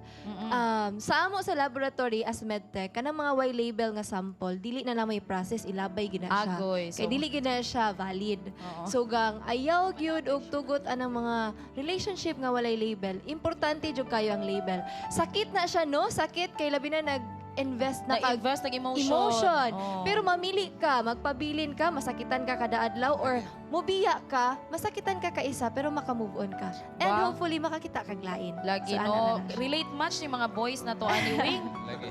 Sa amo sa laboratory as medtech kanang mga way label nga sample dili na na may process, ilabay gyud na siya. Agoy. Kay dili gyud na siya valid. So gang ayaw gyud og tugot anang mga relationship nga walay label. Importante jud kayo ang label. Sakit na siya, no? Sakit kay labi na nag-invest na kag Na-invest ng emotion. emotion. Oo. Pero mamili ka, magpabilin ka, masakitan ka kada adlaw or mubiya ka, masakitan ka kaisa pero makamove on ka. And Wow. hopefully makakita kag lain. Lagi, So, ana no? na lang siya. Relate much ni mga boys na to, ani Wing. Lagi.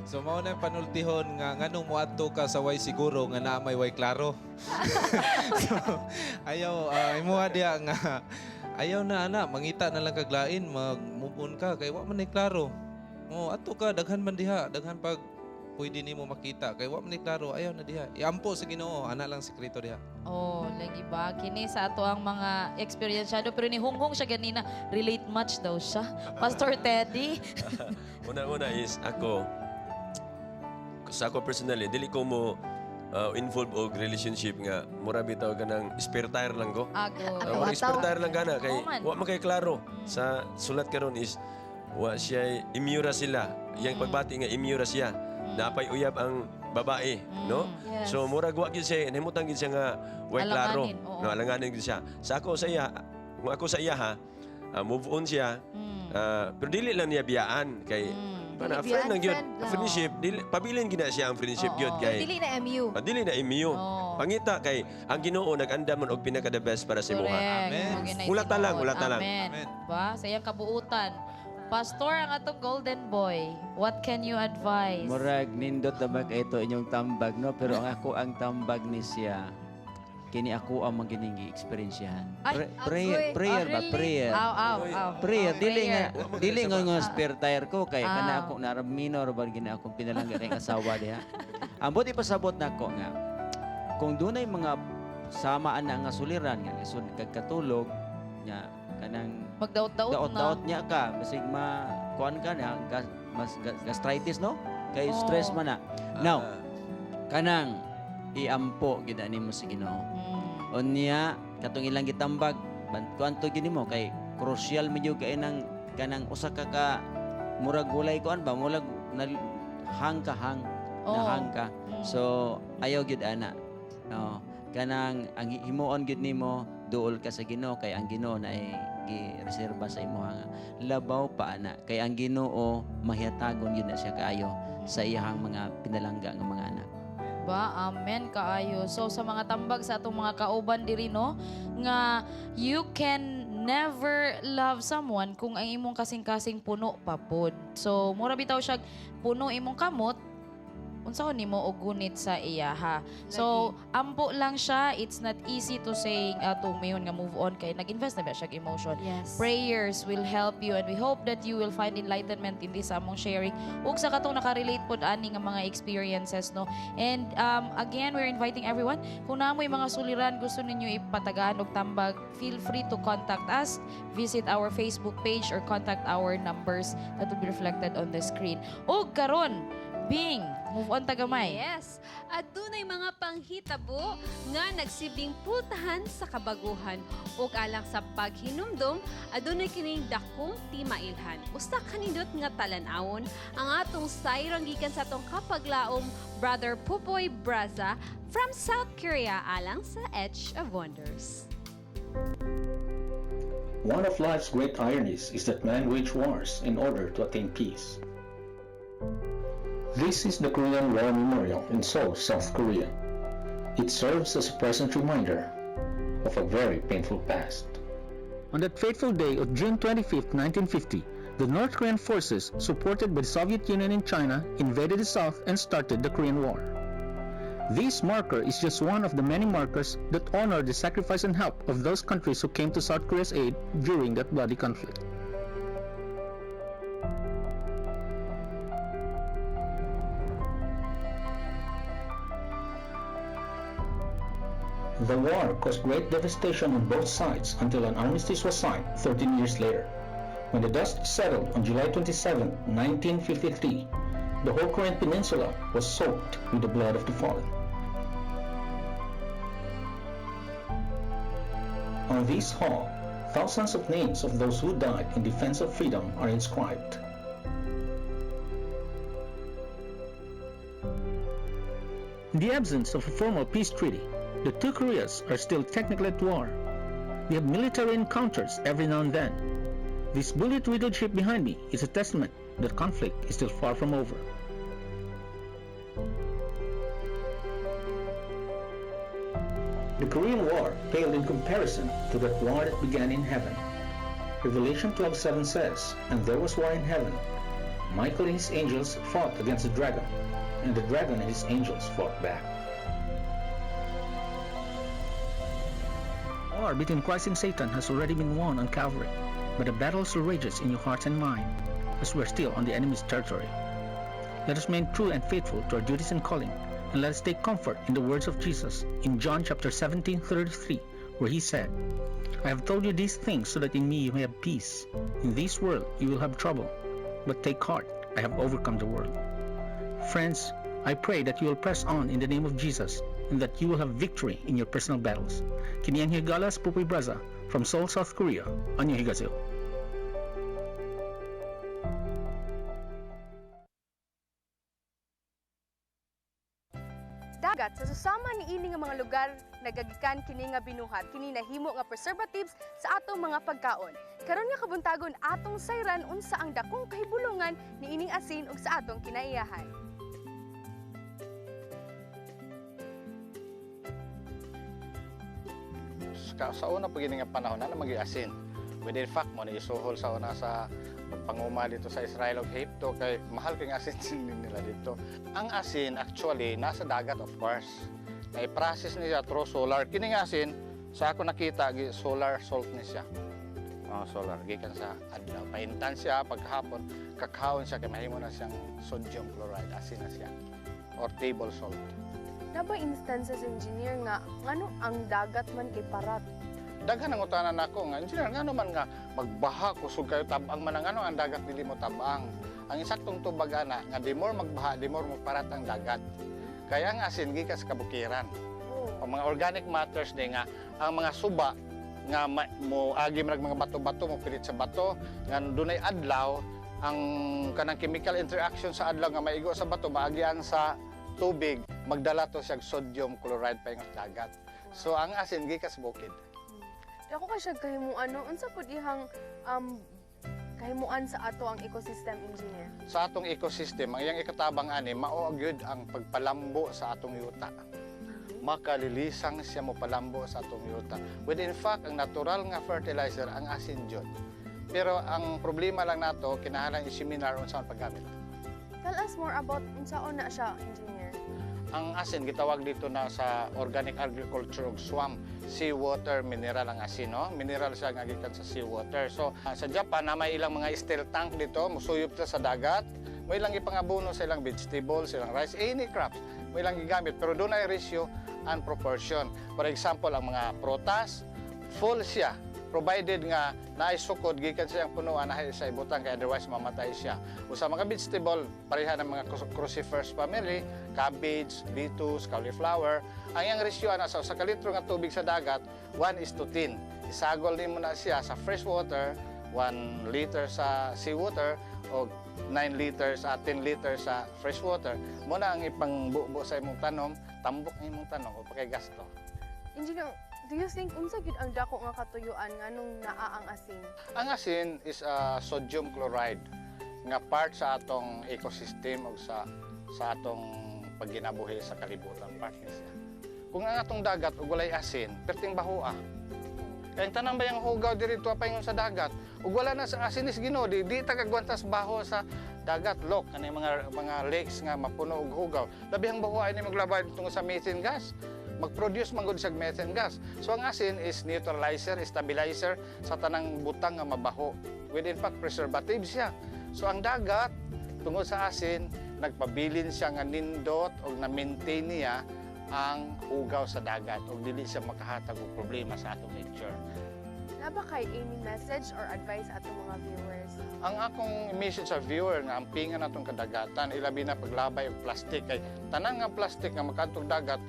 So mao na yung panultihon nga nganong moadto ka sa way siguro nga naa may way klaro. So ayaw imuha diha nga ayaw na ana mangita na lang kag lain, mag-move on ka kay wa man ni klaro. Oh, adto ka daghan man diha, daghan pag pwede nimo makita kay wa man ni klaro, ayaw na diha. Iampo sa Ginoo, ana lang sekreto diha. Oh, lagi ba? Kini sa ato ang mga eksperyensyado pero ni Hunghong siya ganina, relate much daw siya. Pastor Teddy. Una-una is ako, sa ako personally, dili ko mo involved og relationship nga mura bitaw kanang spare tire lang ko. Agoy. Mura spare tire lang gana kay Oo man. wa man kay klaro. Sa sulat karon is wa siya imura sila. Yang pagbati nga imura siya. Napay uyab ang babae, no? Yes. So murag wa gyud siya, nahimutang gyud siya nga way klaro. Alanganin, oo. No, alanganin gyud siya. Sa ako sa iya, kung ako sa iya ha, move on siya. Pero dili lang niya biyaan kay para Dili friend biyaan, lang gyud. friend lang. Friendship, dili, pabilin gyud na siya ang friendship gyud kay Dili na MU. Dili na MU. Pangita kay ang Ginoo nag-andam man og pinaka the best para sa imuha. Amen. Hulata lang, hulata lang. Amen. Ba, sa iyang kabuutan. Pastor, ang atong golden boy, what can you advise? Murag nindot na ba kay ito inyong tambag, no? Pero ang ako ang tambag ni siya, kini ako ang magining gi-experiensyahan. Ay, Prayer, agoy. prayer Ah, ba? really? Prayer. Aw, aw, aw. Prayer, Aw, dili nga, prayer. dili nga nga spare tire ko kay kana Ah. ako narab minor ba gina akong pinalangga kay asawa diha. Ang buti pasabot nako nga kung dunay mga samaan na nga suliran nga lisod kag katulog nya kanang Magdaot-daot na. daot-daot niya ka basig ma kuan ka na mas gastritis, no? Kay stress man na. Now, kanang iampo gid nimo sa Ginoo. Unya katong ilang gitambag kuan to gini mo kay crucial medyo kay nang kanang usa ka ka murag gulay kuan ba murag hang ka hang nahang ka. So ayaw gyud ana. No, kanang ang himuon gyud nimo duol ka sa Ginoo kay ang Ginoo na ay gireserba sa imuha nga labaw pa ana kay ang Ginoo mahiyatagon gyud na siya kaayo sa iyahang mga pinalangga nga mga anak. Ba, amen kaayo. So sa mga tambag sa atong mga kauban diri, no, nga you can never love someone kung ang imong kasing-kasing puno pa pod. So mura bitaw siya puno imong kamot, unsaon nimo og gunit sa iya ha. So ampo lang siya, it's not easy to say ato mayon nga move on kay nag-invest na ba siya emotion. Yes. Prayers will help you and we hope that you will find enlightenment in this among sharing. Ug sa katong nakarelate pod ani nga mga experiences, no. And again, we're inviting everyone, kung naa moy mga suliran gusto ninyo ipatagaan og tambag, feel free to contact us, visit our Facebook page or contact our numbers that will be reflected on the screen. Ug karon, Bing, move on tagamay. Yes. Adunay mga panghitabo nga nagsibing pultahan sa kabaguhan ug alang sa paghinumdom, adunay kining dakong timailhan. Usa kanindot nga talan-awon ang atong sayrang gikan sa atong kapaglaom, Brother Pupoy Braza from South Korea alang sa Edge of Wonders. One of life's great ironies is that man wage wars in order to attain peace. This is the Korean War Memorial in Seoul, South Korea. It serves as a present reminder of a very painful past. On that fateful day of June 25, 1950, the North Korean forces, supported by the Soviet Union and China, invaded the South and started the Korean War. This marker is just one of the many markers that honor the sacrifice and help of those countries who came to South Korea's aid during that bloody conflict. The war caused great devastation on both sides until an armistice was signed 13 years later. When the dust settled on July 27, 1953, the whole Korean peninsula was soaked with the blood of the fallen. On this hall, thousands of names of those who died in defense of freedom are inscribed. In the absence of a formal peace treaty, the two Koreas are still technically at war. They have military encounters every now and then. This bullet-riddled ship behind me is a testament that conflict is still far from over. The Korean War paled in comparison to that war that began in heaven. Revelation 12:7 says, "And there was war in heaven. Michael and his angels fought against the dragon, and the dragon and his angels fought back." War between Christ and Satan has already been won on Calvary, but the battle still rages in your hearts and mind, as we are still on the enemy's territory. Let us remain true and faithful to our duties and calling, and let us take comfort in the words of Jesus in John chapter 17:33, where he said, "I have told you these things so that in me you may have peace. In this world you will have trouble, but take heart, I have overcome the world." Friends, I pray that you will press on in the name of Jesus and that you will have victory in your personal battles. Kini ang Higalas Pupoy Braza from Seoul, South Korea. Annyeonghaseyo. Dagat sa susama niini nga mga lugar nagagikan kini nga binuhat, kini nahimo nga preservatives sa atong mga pagkaon. Karon nga kabuntagon atong sayran unsa ang dakong kahibulongan niining asin ug sa atong kinaiyahan. Sa una pag nga panahon na magi-asin. With in fact mo ni isuhol sa una sa pagpanguma dito sa Israel ug Ehipto kay mahal kay asin nila dito. Ang asin actually nasa dagat, of course. Na-process niya through solar. Kini nga asin sa ako nakita gi solar salt ni siya. Oh, solar gikan sa adlaw. Paintan siya pagkahapon, kakaon siya kay mahimo na siyang sodium chloride, asin na siya or table salt. Naba instances, engineer, nga ngano ang dagat man kay parat? Daghan ang utanan nako nga, "Engineer, ngano man nga magbaha kusog kayo, tabang man ang ano, ang dagat dili mo tabang?" Ang insaktong tubag ana nga di more magbaha, di more mo parat ang dagat. Kaya ang asin gikan sa kabukiran. Ang mga organic matters ni nga ang mga suba nga mo agi man mga bato-bato, mo pilit sa bato nga dunay adlaw, ang kanang chemical interaction sa adlaw nga maigo sa bato, maagian sa tubig, magdala to siya sodium chloride pa sa dagat. So ang asin gikan sa bukid. Ako kay siya kahimuan, no? Unsa pud ihang kahimuan sa ato ang ecosystem, engineer? Sa atong ecosystem, ang iyang ikatabang ani mao gyud ang pagpalambo sa atong yuta. Makalilisang siya mo palambo sa atong yuta. With in fact, ang natural nga fertilizer ang asin jud. Pero ang problema lang nato, kinahanglan i-seminar unsa ang paggamit. Tell us more about unsaon na siya, engineer. Ang asin gitawag dito na sa organic agriculture og swam, seawater mineral ang asin, no? Mineral siya nga gikan sa seawater. So sa Japan na may ilang mga steel tank dito, musuyop sila sa dagat, may ilang ipangabuno sa ilang vegetables, ilang rice, any crops, may ilang gigamit, pero doon ay ratio and proportion. For example, ang mga prutas, full siya provided nga naay sukod gikan sa iyang punuan na sa ibutang kay otherwise mamatay siya. O sa mga vegetable, pareha ng mga cruciferous family, cabbage, lettuce, cauliflower, ang iyang ratio ana sa 1 ka litro nga tubig sa dagat, 1:10. Isagol nimo na siya sa fresh water, 1 liter sa seawater o 9 liters at 10 liters sa fresh water. Mo na ang ipangbubo sa imong tanom, tambok ang imong tanom o pakay gasto. Engineer, do you think unsa gyud ang dako nga katuyuan nganong naa ang asin? Ang asin is sodium chloride nga part sa atong ecosystem o sa atong pagginabuhi sa kalibutan, part ni siya. Kung ang atong dagat ug walay asin, perting baho ah. Kaya ang tanang bayang hugaw diri tuwa paingon sa dagat, ug wala na sa asin is Ginoo, di ta kagwantas baho sa dagat. Look, kanay mga lakes nga mapuno og hugaw. Labihang baho ay ni maglabay tungod sa methane gas. Mag-produce man gud siya og methane gas. So ang asin is neutralizer, stabilizer sa tanang butang nga mabaho. With in fact preservative siya. So ang dagat tungod sa asin nagpabilin siya nga nindot og na-maintain niya ang hugaw sa dagat og dili siya makahatag og problema sa atong nature. Naa ba kay any message or advice atong mga viewers? Ang akong message sa viewer nga ampingan natong kadagatan, ilabi na paglabay og plastic, kay tanan nga plastic nga makadtong dagat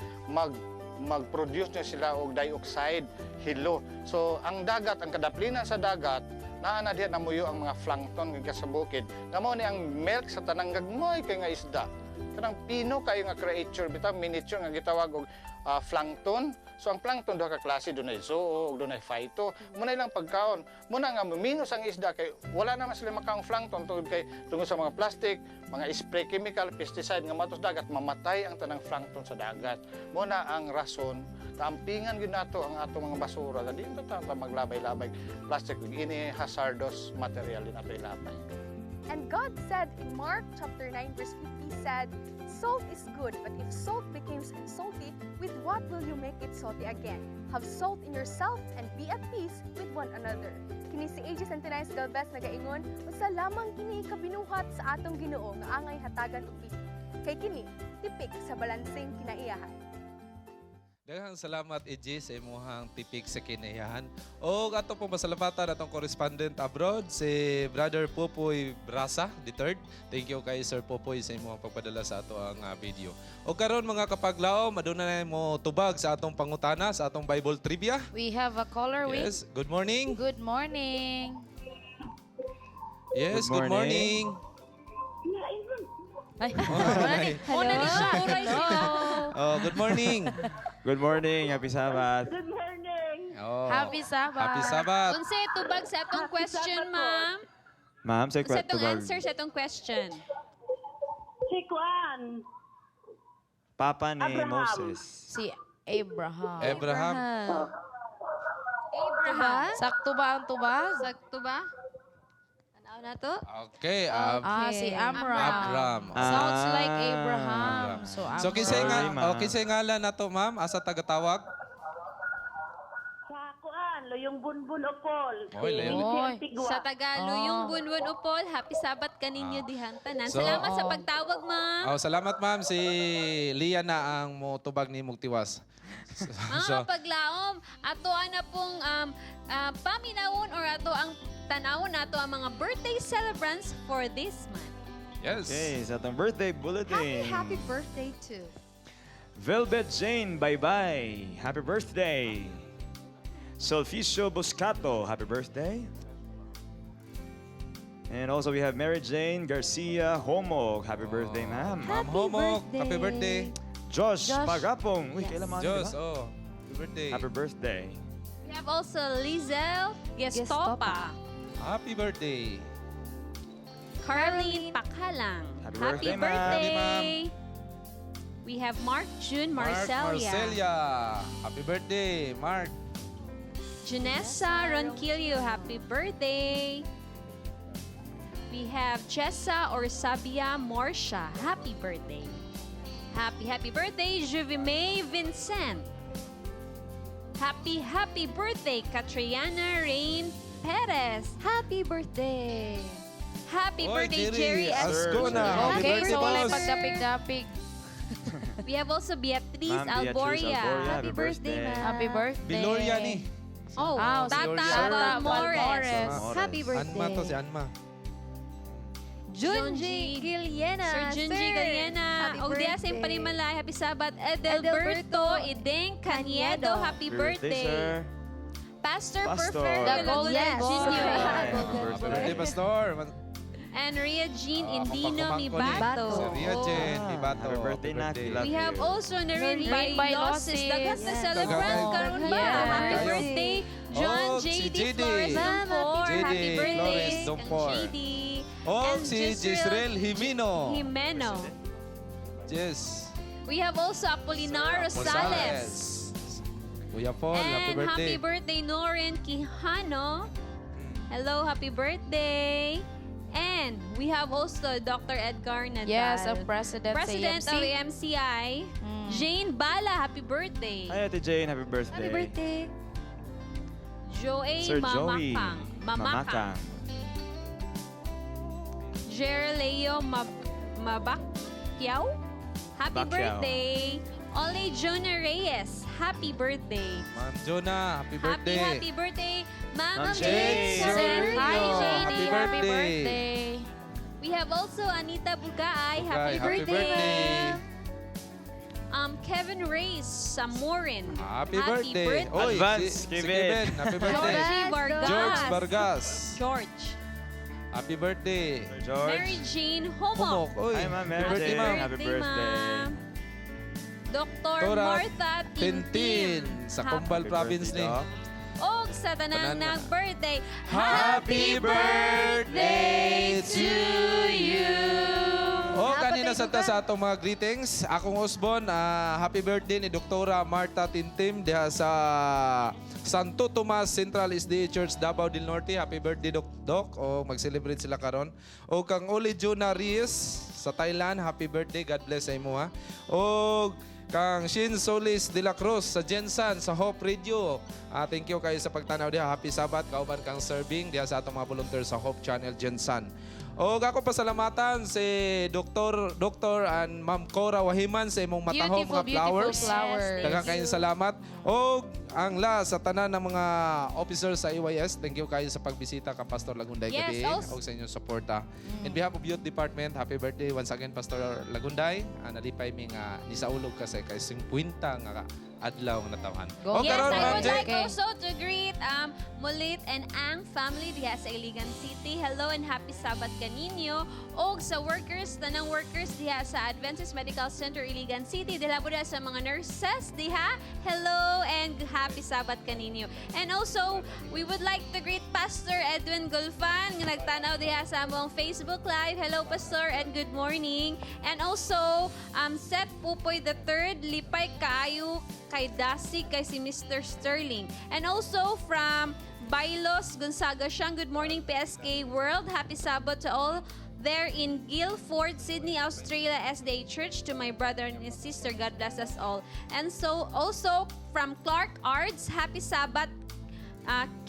mag-produce na sila og dioxide, hilo. So ang dagat, ang kadaplinan sa dagat, naa na diha namuyo ang mga plankton gikan sa bukid. Nga mao ni ang milk sa tanang gagmay kay nga isda. Kanang pino kayo nga creature bitaw miniature nga gitawag og plankton. So ang plankton duha ka klase, dunay zoo ug dunay phyto. Muna ilang pagkaon. Muna nga minus ang isda kay wala naman sila makaong plankton tungod kay tungod sa mga plastic, mga spray chemical, pesticide nga matos dagat, mamatay ang tanang plankton sa dagat. Muna ang rason kaampingan gyud nato ang atong mga basura. Dili ta ta maglabay-labay plastic ug ini hazardous material din ato ilabay. And God said in Mark chapter 9 verse 50 said, "Salt is good, but if salt becomes unsalty, with what will you make it salty again? Have salt in yourself and be at peace with one another." Kini si AJ Santinais Galvez nagaingon, usa lamang kini kabinuhat sa atong Ginoo nga angay hatagan og bili. Kay kini tipik sa balanseng kinaiyahan. Daghang salamat, AJ, sa imuhang tipik sa kinaiyahan. O ato pong pasalamatan atong correspondent abroad, si Brother Popoy Brasa, the third. Thank you kay Sir Popoy sa imuhang pagpadala sa ato ang video. O karon mga kapaglaom, aduna na mo tubag sa atong pangutana, sa atong Bible trivia. We have a caller, Wing. Yes, good morning. Good morning. Yes, good Good morning. Ay, una ni siya. Hello. Oh, good morning. Good morning, happy Sabbath. Good morning. Oh. Happy Sabbath. Happy Sabbath. Unsay tubag sa atong question, ma'am? Ma'am, say Unsa atong tubag. answer sa atong question? Si Juan. Papa ni Abraham. Moses. Si Abraham. Abraham. Abraham. Sakto ba ang tubag? Sakto ba? Tanaw na to? Okay, Si Amram. Abram. Sounds like Abraham. So, Amram. So kinsay nga, Sorry, ma'am. oh, kinsay ngalan nato, ma'am? Asa tagatawag? Sa Juan. Kuan, Luyong Bunbun Opol. Oy, layo. Lindsay Oy. Antigua. Sa Tagaluyong Bunbun Upol, happy Sabat kaninyo dihang tanan. So- Salamat sa pagtawag, ma'am. Oh, salamat ma'am, si Lia na ang motubag ni Mugtiwas. Mga So, paglaom, ato na pong paminawon or ato ang tanawon nato ang mga birthday celebrants for this month. Yes. Okay, sa atong birthday bulletin. Happy, happy birthday to Velvet Jane, bye-bye. Happy birthday. Solficio Boscato, happy birthday. And also we have Mary Jane Garcia Homog. Happy birthday, ma'am. Ma'am Homok, happy birthday. Josh, Josh. Pagapong. Uy, Yes. kailan man, Josh, diba? oh. Happy birthday. Happy birthday. We have also Lizelle Gestopa, Happy birthday. Carlene Pakalang. Happy birthday, ma'am. Happy, ma'am. We have Mark June Mark Marcelia. Marcelia. Happy birthday, Mark. Janessa Ronquillo, happy birthday. We have Chessa or Sabia Morsha, happy birthday. Happy, happy birthday, Juvime Vincent. Happy, happy birthday, Katriana Rain Perez. Happy birthday. Happy Oy, birthday, Jerry Jerry Ascona. Happy Okay, birthday, so walay boss. pagdapig-dapig. We have also Beatriz Ma'am Beatriz Alboria. Alboria, Happy birthday, ma'am. Happy birthday. Biloria ni. Oh, Ah, Tata Sir Balmores. Balmores. Happy birthday. Anma to si Anma. Junji Giliena. Sir Junji Sir. Galiena. Happy Og diya sa birthday. panimalay, happy Sabat. Edelberto Ideng Caniedo, happy birthday. Sir. Pastor, Pastor. Perfecto The Golden Laguna Yes. Boy. Jr. Happy Happy birthday, Pastor. And Ria Jean Ah, Indino kapag kumangko ni. Mibato. Si Ria Jean Mibato. Happy birthday, Nak. We love We have you. also Noreen Noreen Baylosis. Baylosis. Daghang na Yes. celebrant Daghang karon ba? Yes. Happy Kayo. birthday, John Oh, si J.D. JD. Flores Ma'am, Dumpor. JD Happy birthday, Flores kang Dumpor. JD. Oh, And si Jisrael Jimeno. Jimeno. Yes. We have also Apolinar Rosales. Kuya Paul, happy And birthday. happy birthday, Noren Quijano. Hello, happy birthday. And we have also Dr. Edgar Nadal. Yes, ang president, President sa of AMC. AMCI. Jane Bala, happy birthday. Hi, Ate Jane. Happy birthday. Happy birthday. Joey Sir Joey Mamakang. Mamakang. Jerleo Mabakyaw. Happy Bacquiao. birthday. Ole Jonah Reyes, happy birthday. Ma'am Jonah, happy birthday. Happy, happy birthday, Ma'am Ma'am Jane. Jane. Hi, JD. Happy Happy birthday. birthday. We have also Anita Bugaay. Bugay, Happy happy birthday. birthday. Kevin Reyes Samorin. Happy birthday. Oy, Advance, si Kevin. Kevin, happy birthday. Georgie Vargas. George Vargas. George. Happy birthday. Sir George. Mary Jane Homok. Humok, oy. Hi, Ma'am Mary Happy birthday, Jane. ma'am. Happy birthday. Ma'am. Dr. Dora Martha Tintin Tintin. sa Kumbal Happy Province birthday, ni. Doc. Og sa tanang Tanan. nag-birthday, Happy birthday to you. O, kanina sa ta sa atong mga greetings. Akong Osbon, happy birthday ni Doktora Marta Tintim diha sa Santo Tomas Central SDA Church, Davao del Norte. Happy birthday, Doc. Doc. O, mag-celebrate sila karon. O, kang Uli Juna Reyes sa Thailand, happy birthday. God bless sa imo, ha. O, kang Shin Solis de la Cruz sa Jensan sa Hope Radio. Thank you kayo sa pagtanaw diha. Happy Sabbath kauban kang serving diha sa atong mga volunteer sa Hope Channel Jensan. O ako pasalamatan si Dr. and Ma'am Cora Wahiman sa imong matahom Beautiful, nga beautiful flowers. flowers. Yes, Daghang kayong salamat. O ang last sa tanan ng mga officers sa EYS, thank you kayo sa pagbisita kang Pastor Lagunday Yes, gabi og sa inyong suporta. In behalf of Youth Department, happy birthday once again Pastor Lagunday. Nalipay mi nga nisaulog ka sa kay 50 nga adlaw nga natawhan. Go. O Yes, karon I Ma'am would Jane. like also to greet Mulit and Ang family diha sa Iligan City. Hello and happy Sabbath kaninyo. Og sa workers, tanang workers diha sa Adventist Medical Center Iligan City. Dila po diha sa mga nurses diha. Hello and happy Sabbath kaninyo. And also, we would like to greet Pastor Edwin Gulfan nga nagtanaw diha sa among Facebook Live. Hello Pastor and good morning. And also, Seth Pupoy III, lipay kaayo kay Dasig, kay si Mr. Sterling. And also from Bailos Gonzaga Siyang, good morning PSK World. Happy Sabbath to all there in Guildford, Sydney, Australia, SDA Church. To my brother and his sister, God bless us all. And so also from Clark Arts, happy Sabbath.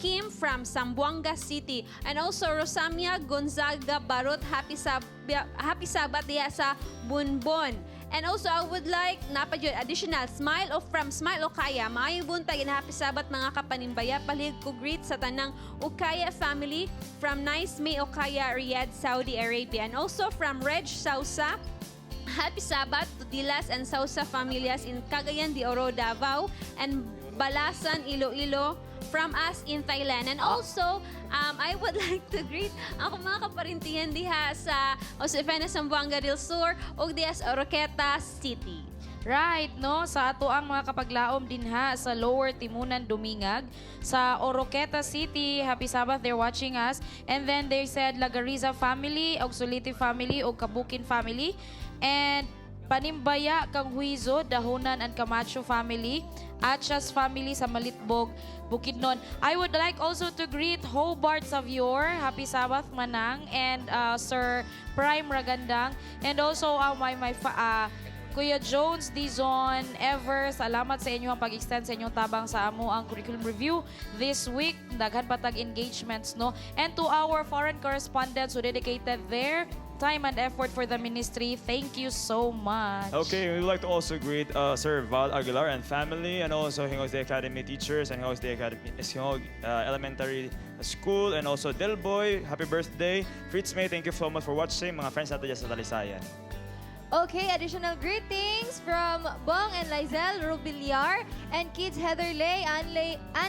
Kim from Zamboanga City. And also Rosamia Gonzaga Barot, happy Sabbath diha sa Bunbon. And also, I would like, napa jud, additional, Smile of from Smile Okaya. Maayong buntag and happy Sabbath mga kapanimbaya. Palihog ko greet sa tanang Okaya family from Nice May Okaya, Riyadh, Saudi Arabia. And also from Reg Sausa, Happy Sabbath to Dilas and Sausa familias in Cagayan de Oro, Davao, and Balasan, Iloilo, from us in Thailand. And also, I would like to greet ako mga kaparintihan diha sa Josefina, Zamboanga del Sur ug diha sa Oroquieta City. Right, no? Sa ato ang mga kapaglaom dinha sa Lower Timunan, Dumingag, sa Oroquieta City. Happy Sabbath, they're watching us. And then they said Lagariza family, og Suliti family, og Kabukin family. And Panimbaya kang Huizo, Dahunan and Camacho family, Achas family sa Malitbog, Bukidnon. I would like also to greet Hobart Savior, happy Sabbath Manang, and Sir Prime Ragandang, and also my Kuya Jones Dizon, ever, salamat sa inyo ang pag-extend sa inyong tabang sa amo ang curriculum review this week. Daghan patag engagements, no? And to our foreign correspondents who dedicated their time and effort for the ministry, thank you so much. Okay, we would like to also greet Sir Val Aguilar and family, and also Hingog Day Academy teachers and Hingog Day Academy, Hingog Elementary School, and also Del Boy, happy birthday. Fritz May, thank you so much for watching. Mga friends natin dyan sa Talisayan. Okay, additional greetings from Bong and Lizelle Rubiliar and kids Heather Lay, Ann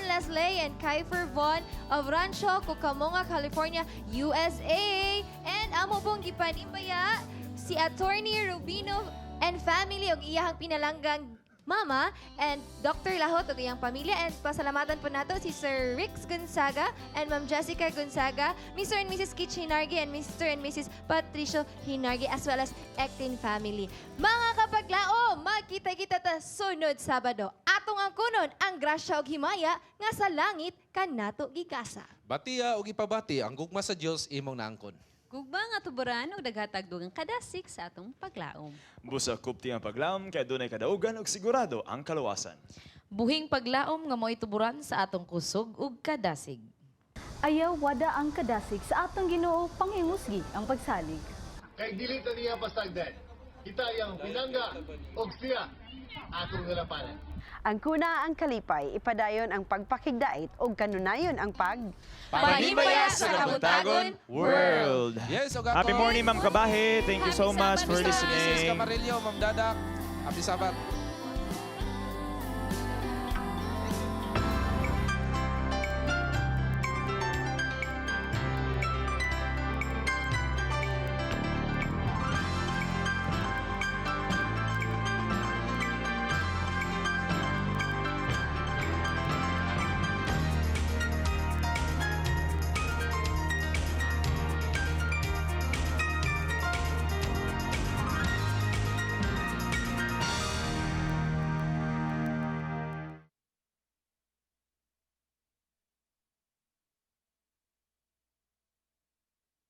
Leslie, and Kiefer Vaughn of Rancho Cucamonga, California, USA. And amo pong gipanimbaya si Attorney Rubino and family og iyahang pinalanggang mama and Dr. Lahot ug iyang pamilya, and pasalamatan po nato si Sir Rix Gonzaga and Ma'am Jessica Gonzaga, Mr. and Mrs. Kitch Hinargi and Mr. and Mrs. Patricio Hinargi as well as Ektin family. Mga kapaglaom, magkita-kita ta sunod Sabado. Atong angkunon ang grasya ug himaya nga sa langit kanato gigasa. Batiya ug ipabati ang gugma sa Dios imong naangkon. Gugma nga tuburan ug naghatag dugang kadasig sa atong paglaom. Busa kupti ang paglaom kay dunay kadaugan ug sigurado ang kaluwasan. Buhing paglaom nga mo'y tuburan sa atong kusog ug kadasig. Ayaw wada ang kadasig sa atong Ginoo, panghimusgi ang pagsalig. Kay dili ta niya pasagdan. Kita iyang pinangga og siya atong nalapanan. Ang kuna ang kalipay, ipadayon ang pagpakigdait og kanunayon ang pag Panimbaya sa Kabuntagon World. Yes, og ako. Happy morning, Ma'am Kabahe. Thank you so much for Mr. listening. Mrs. Camarillo, Ma'am Dadak. Happy Sabbath.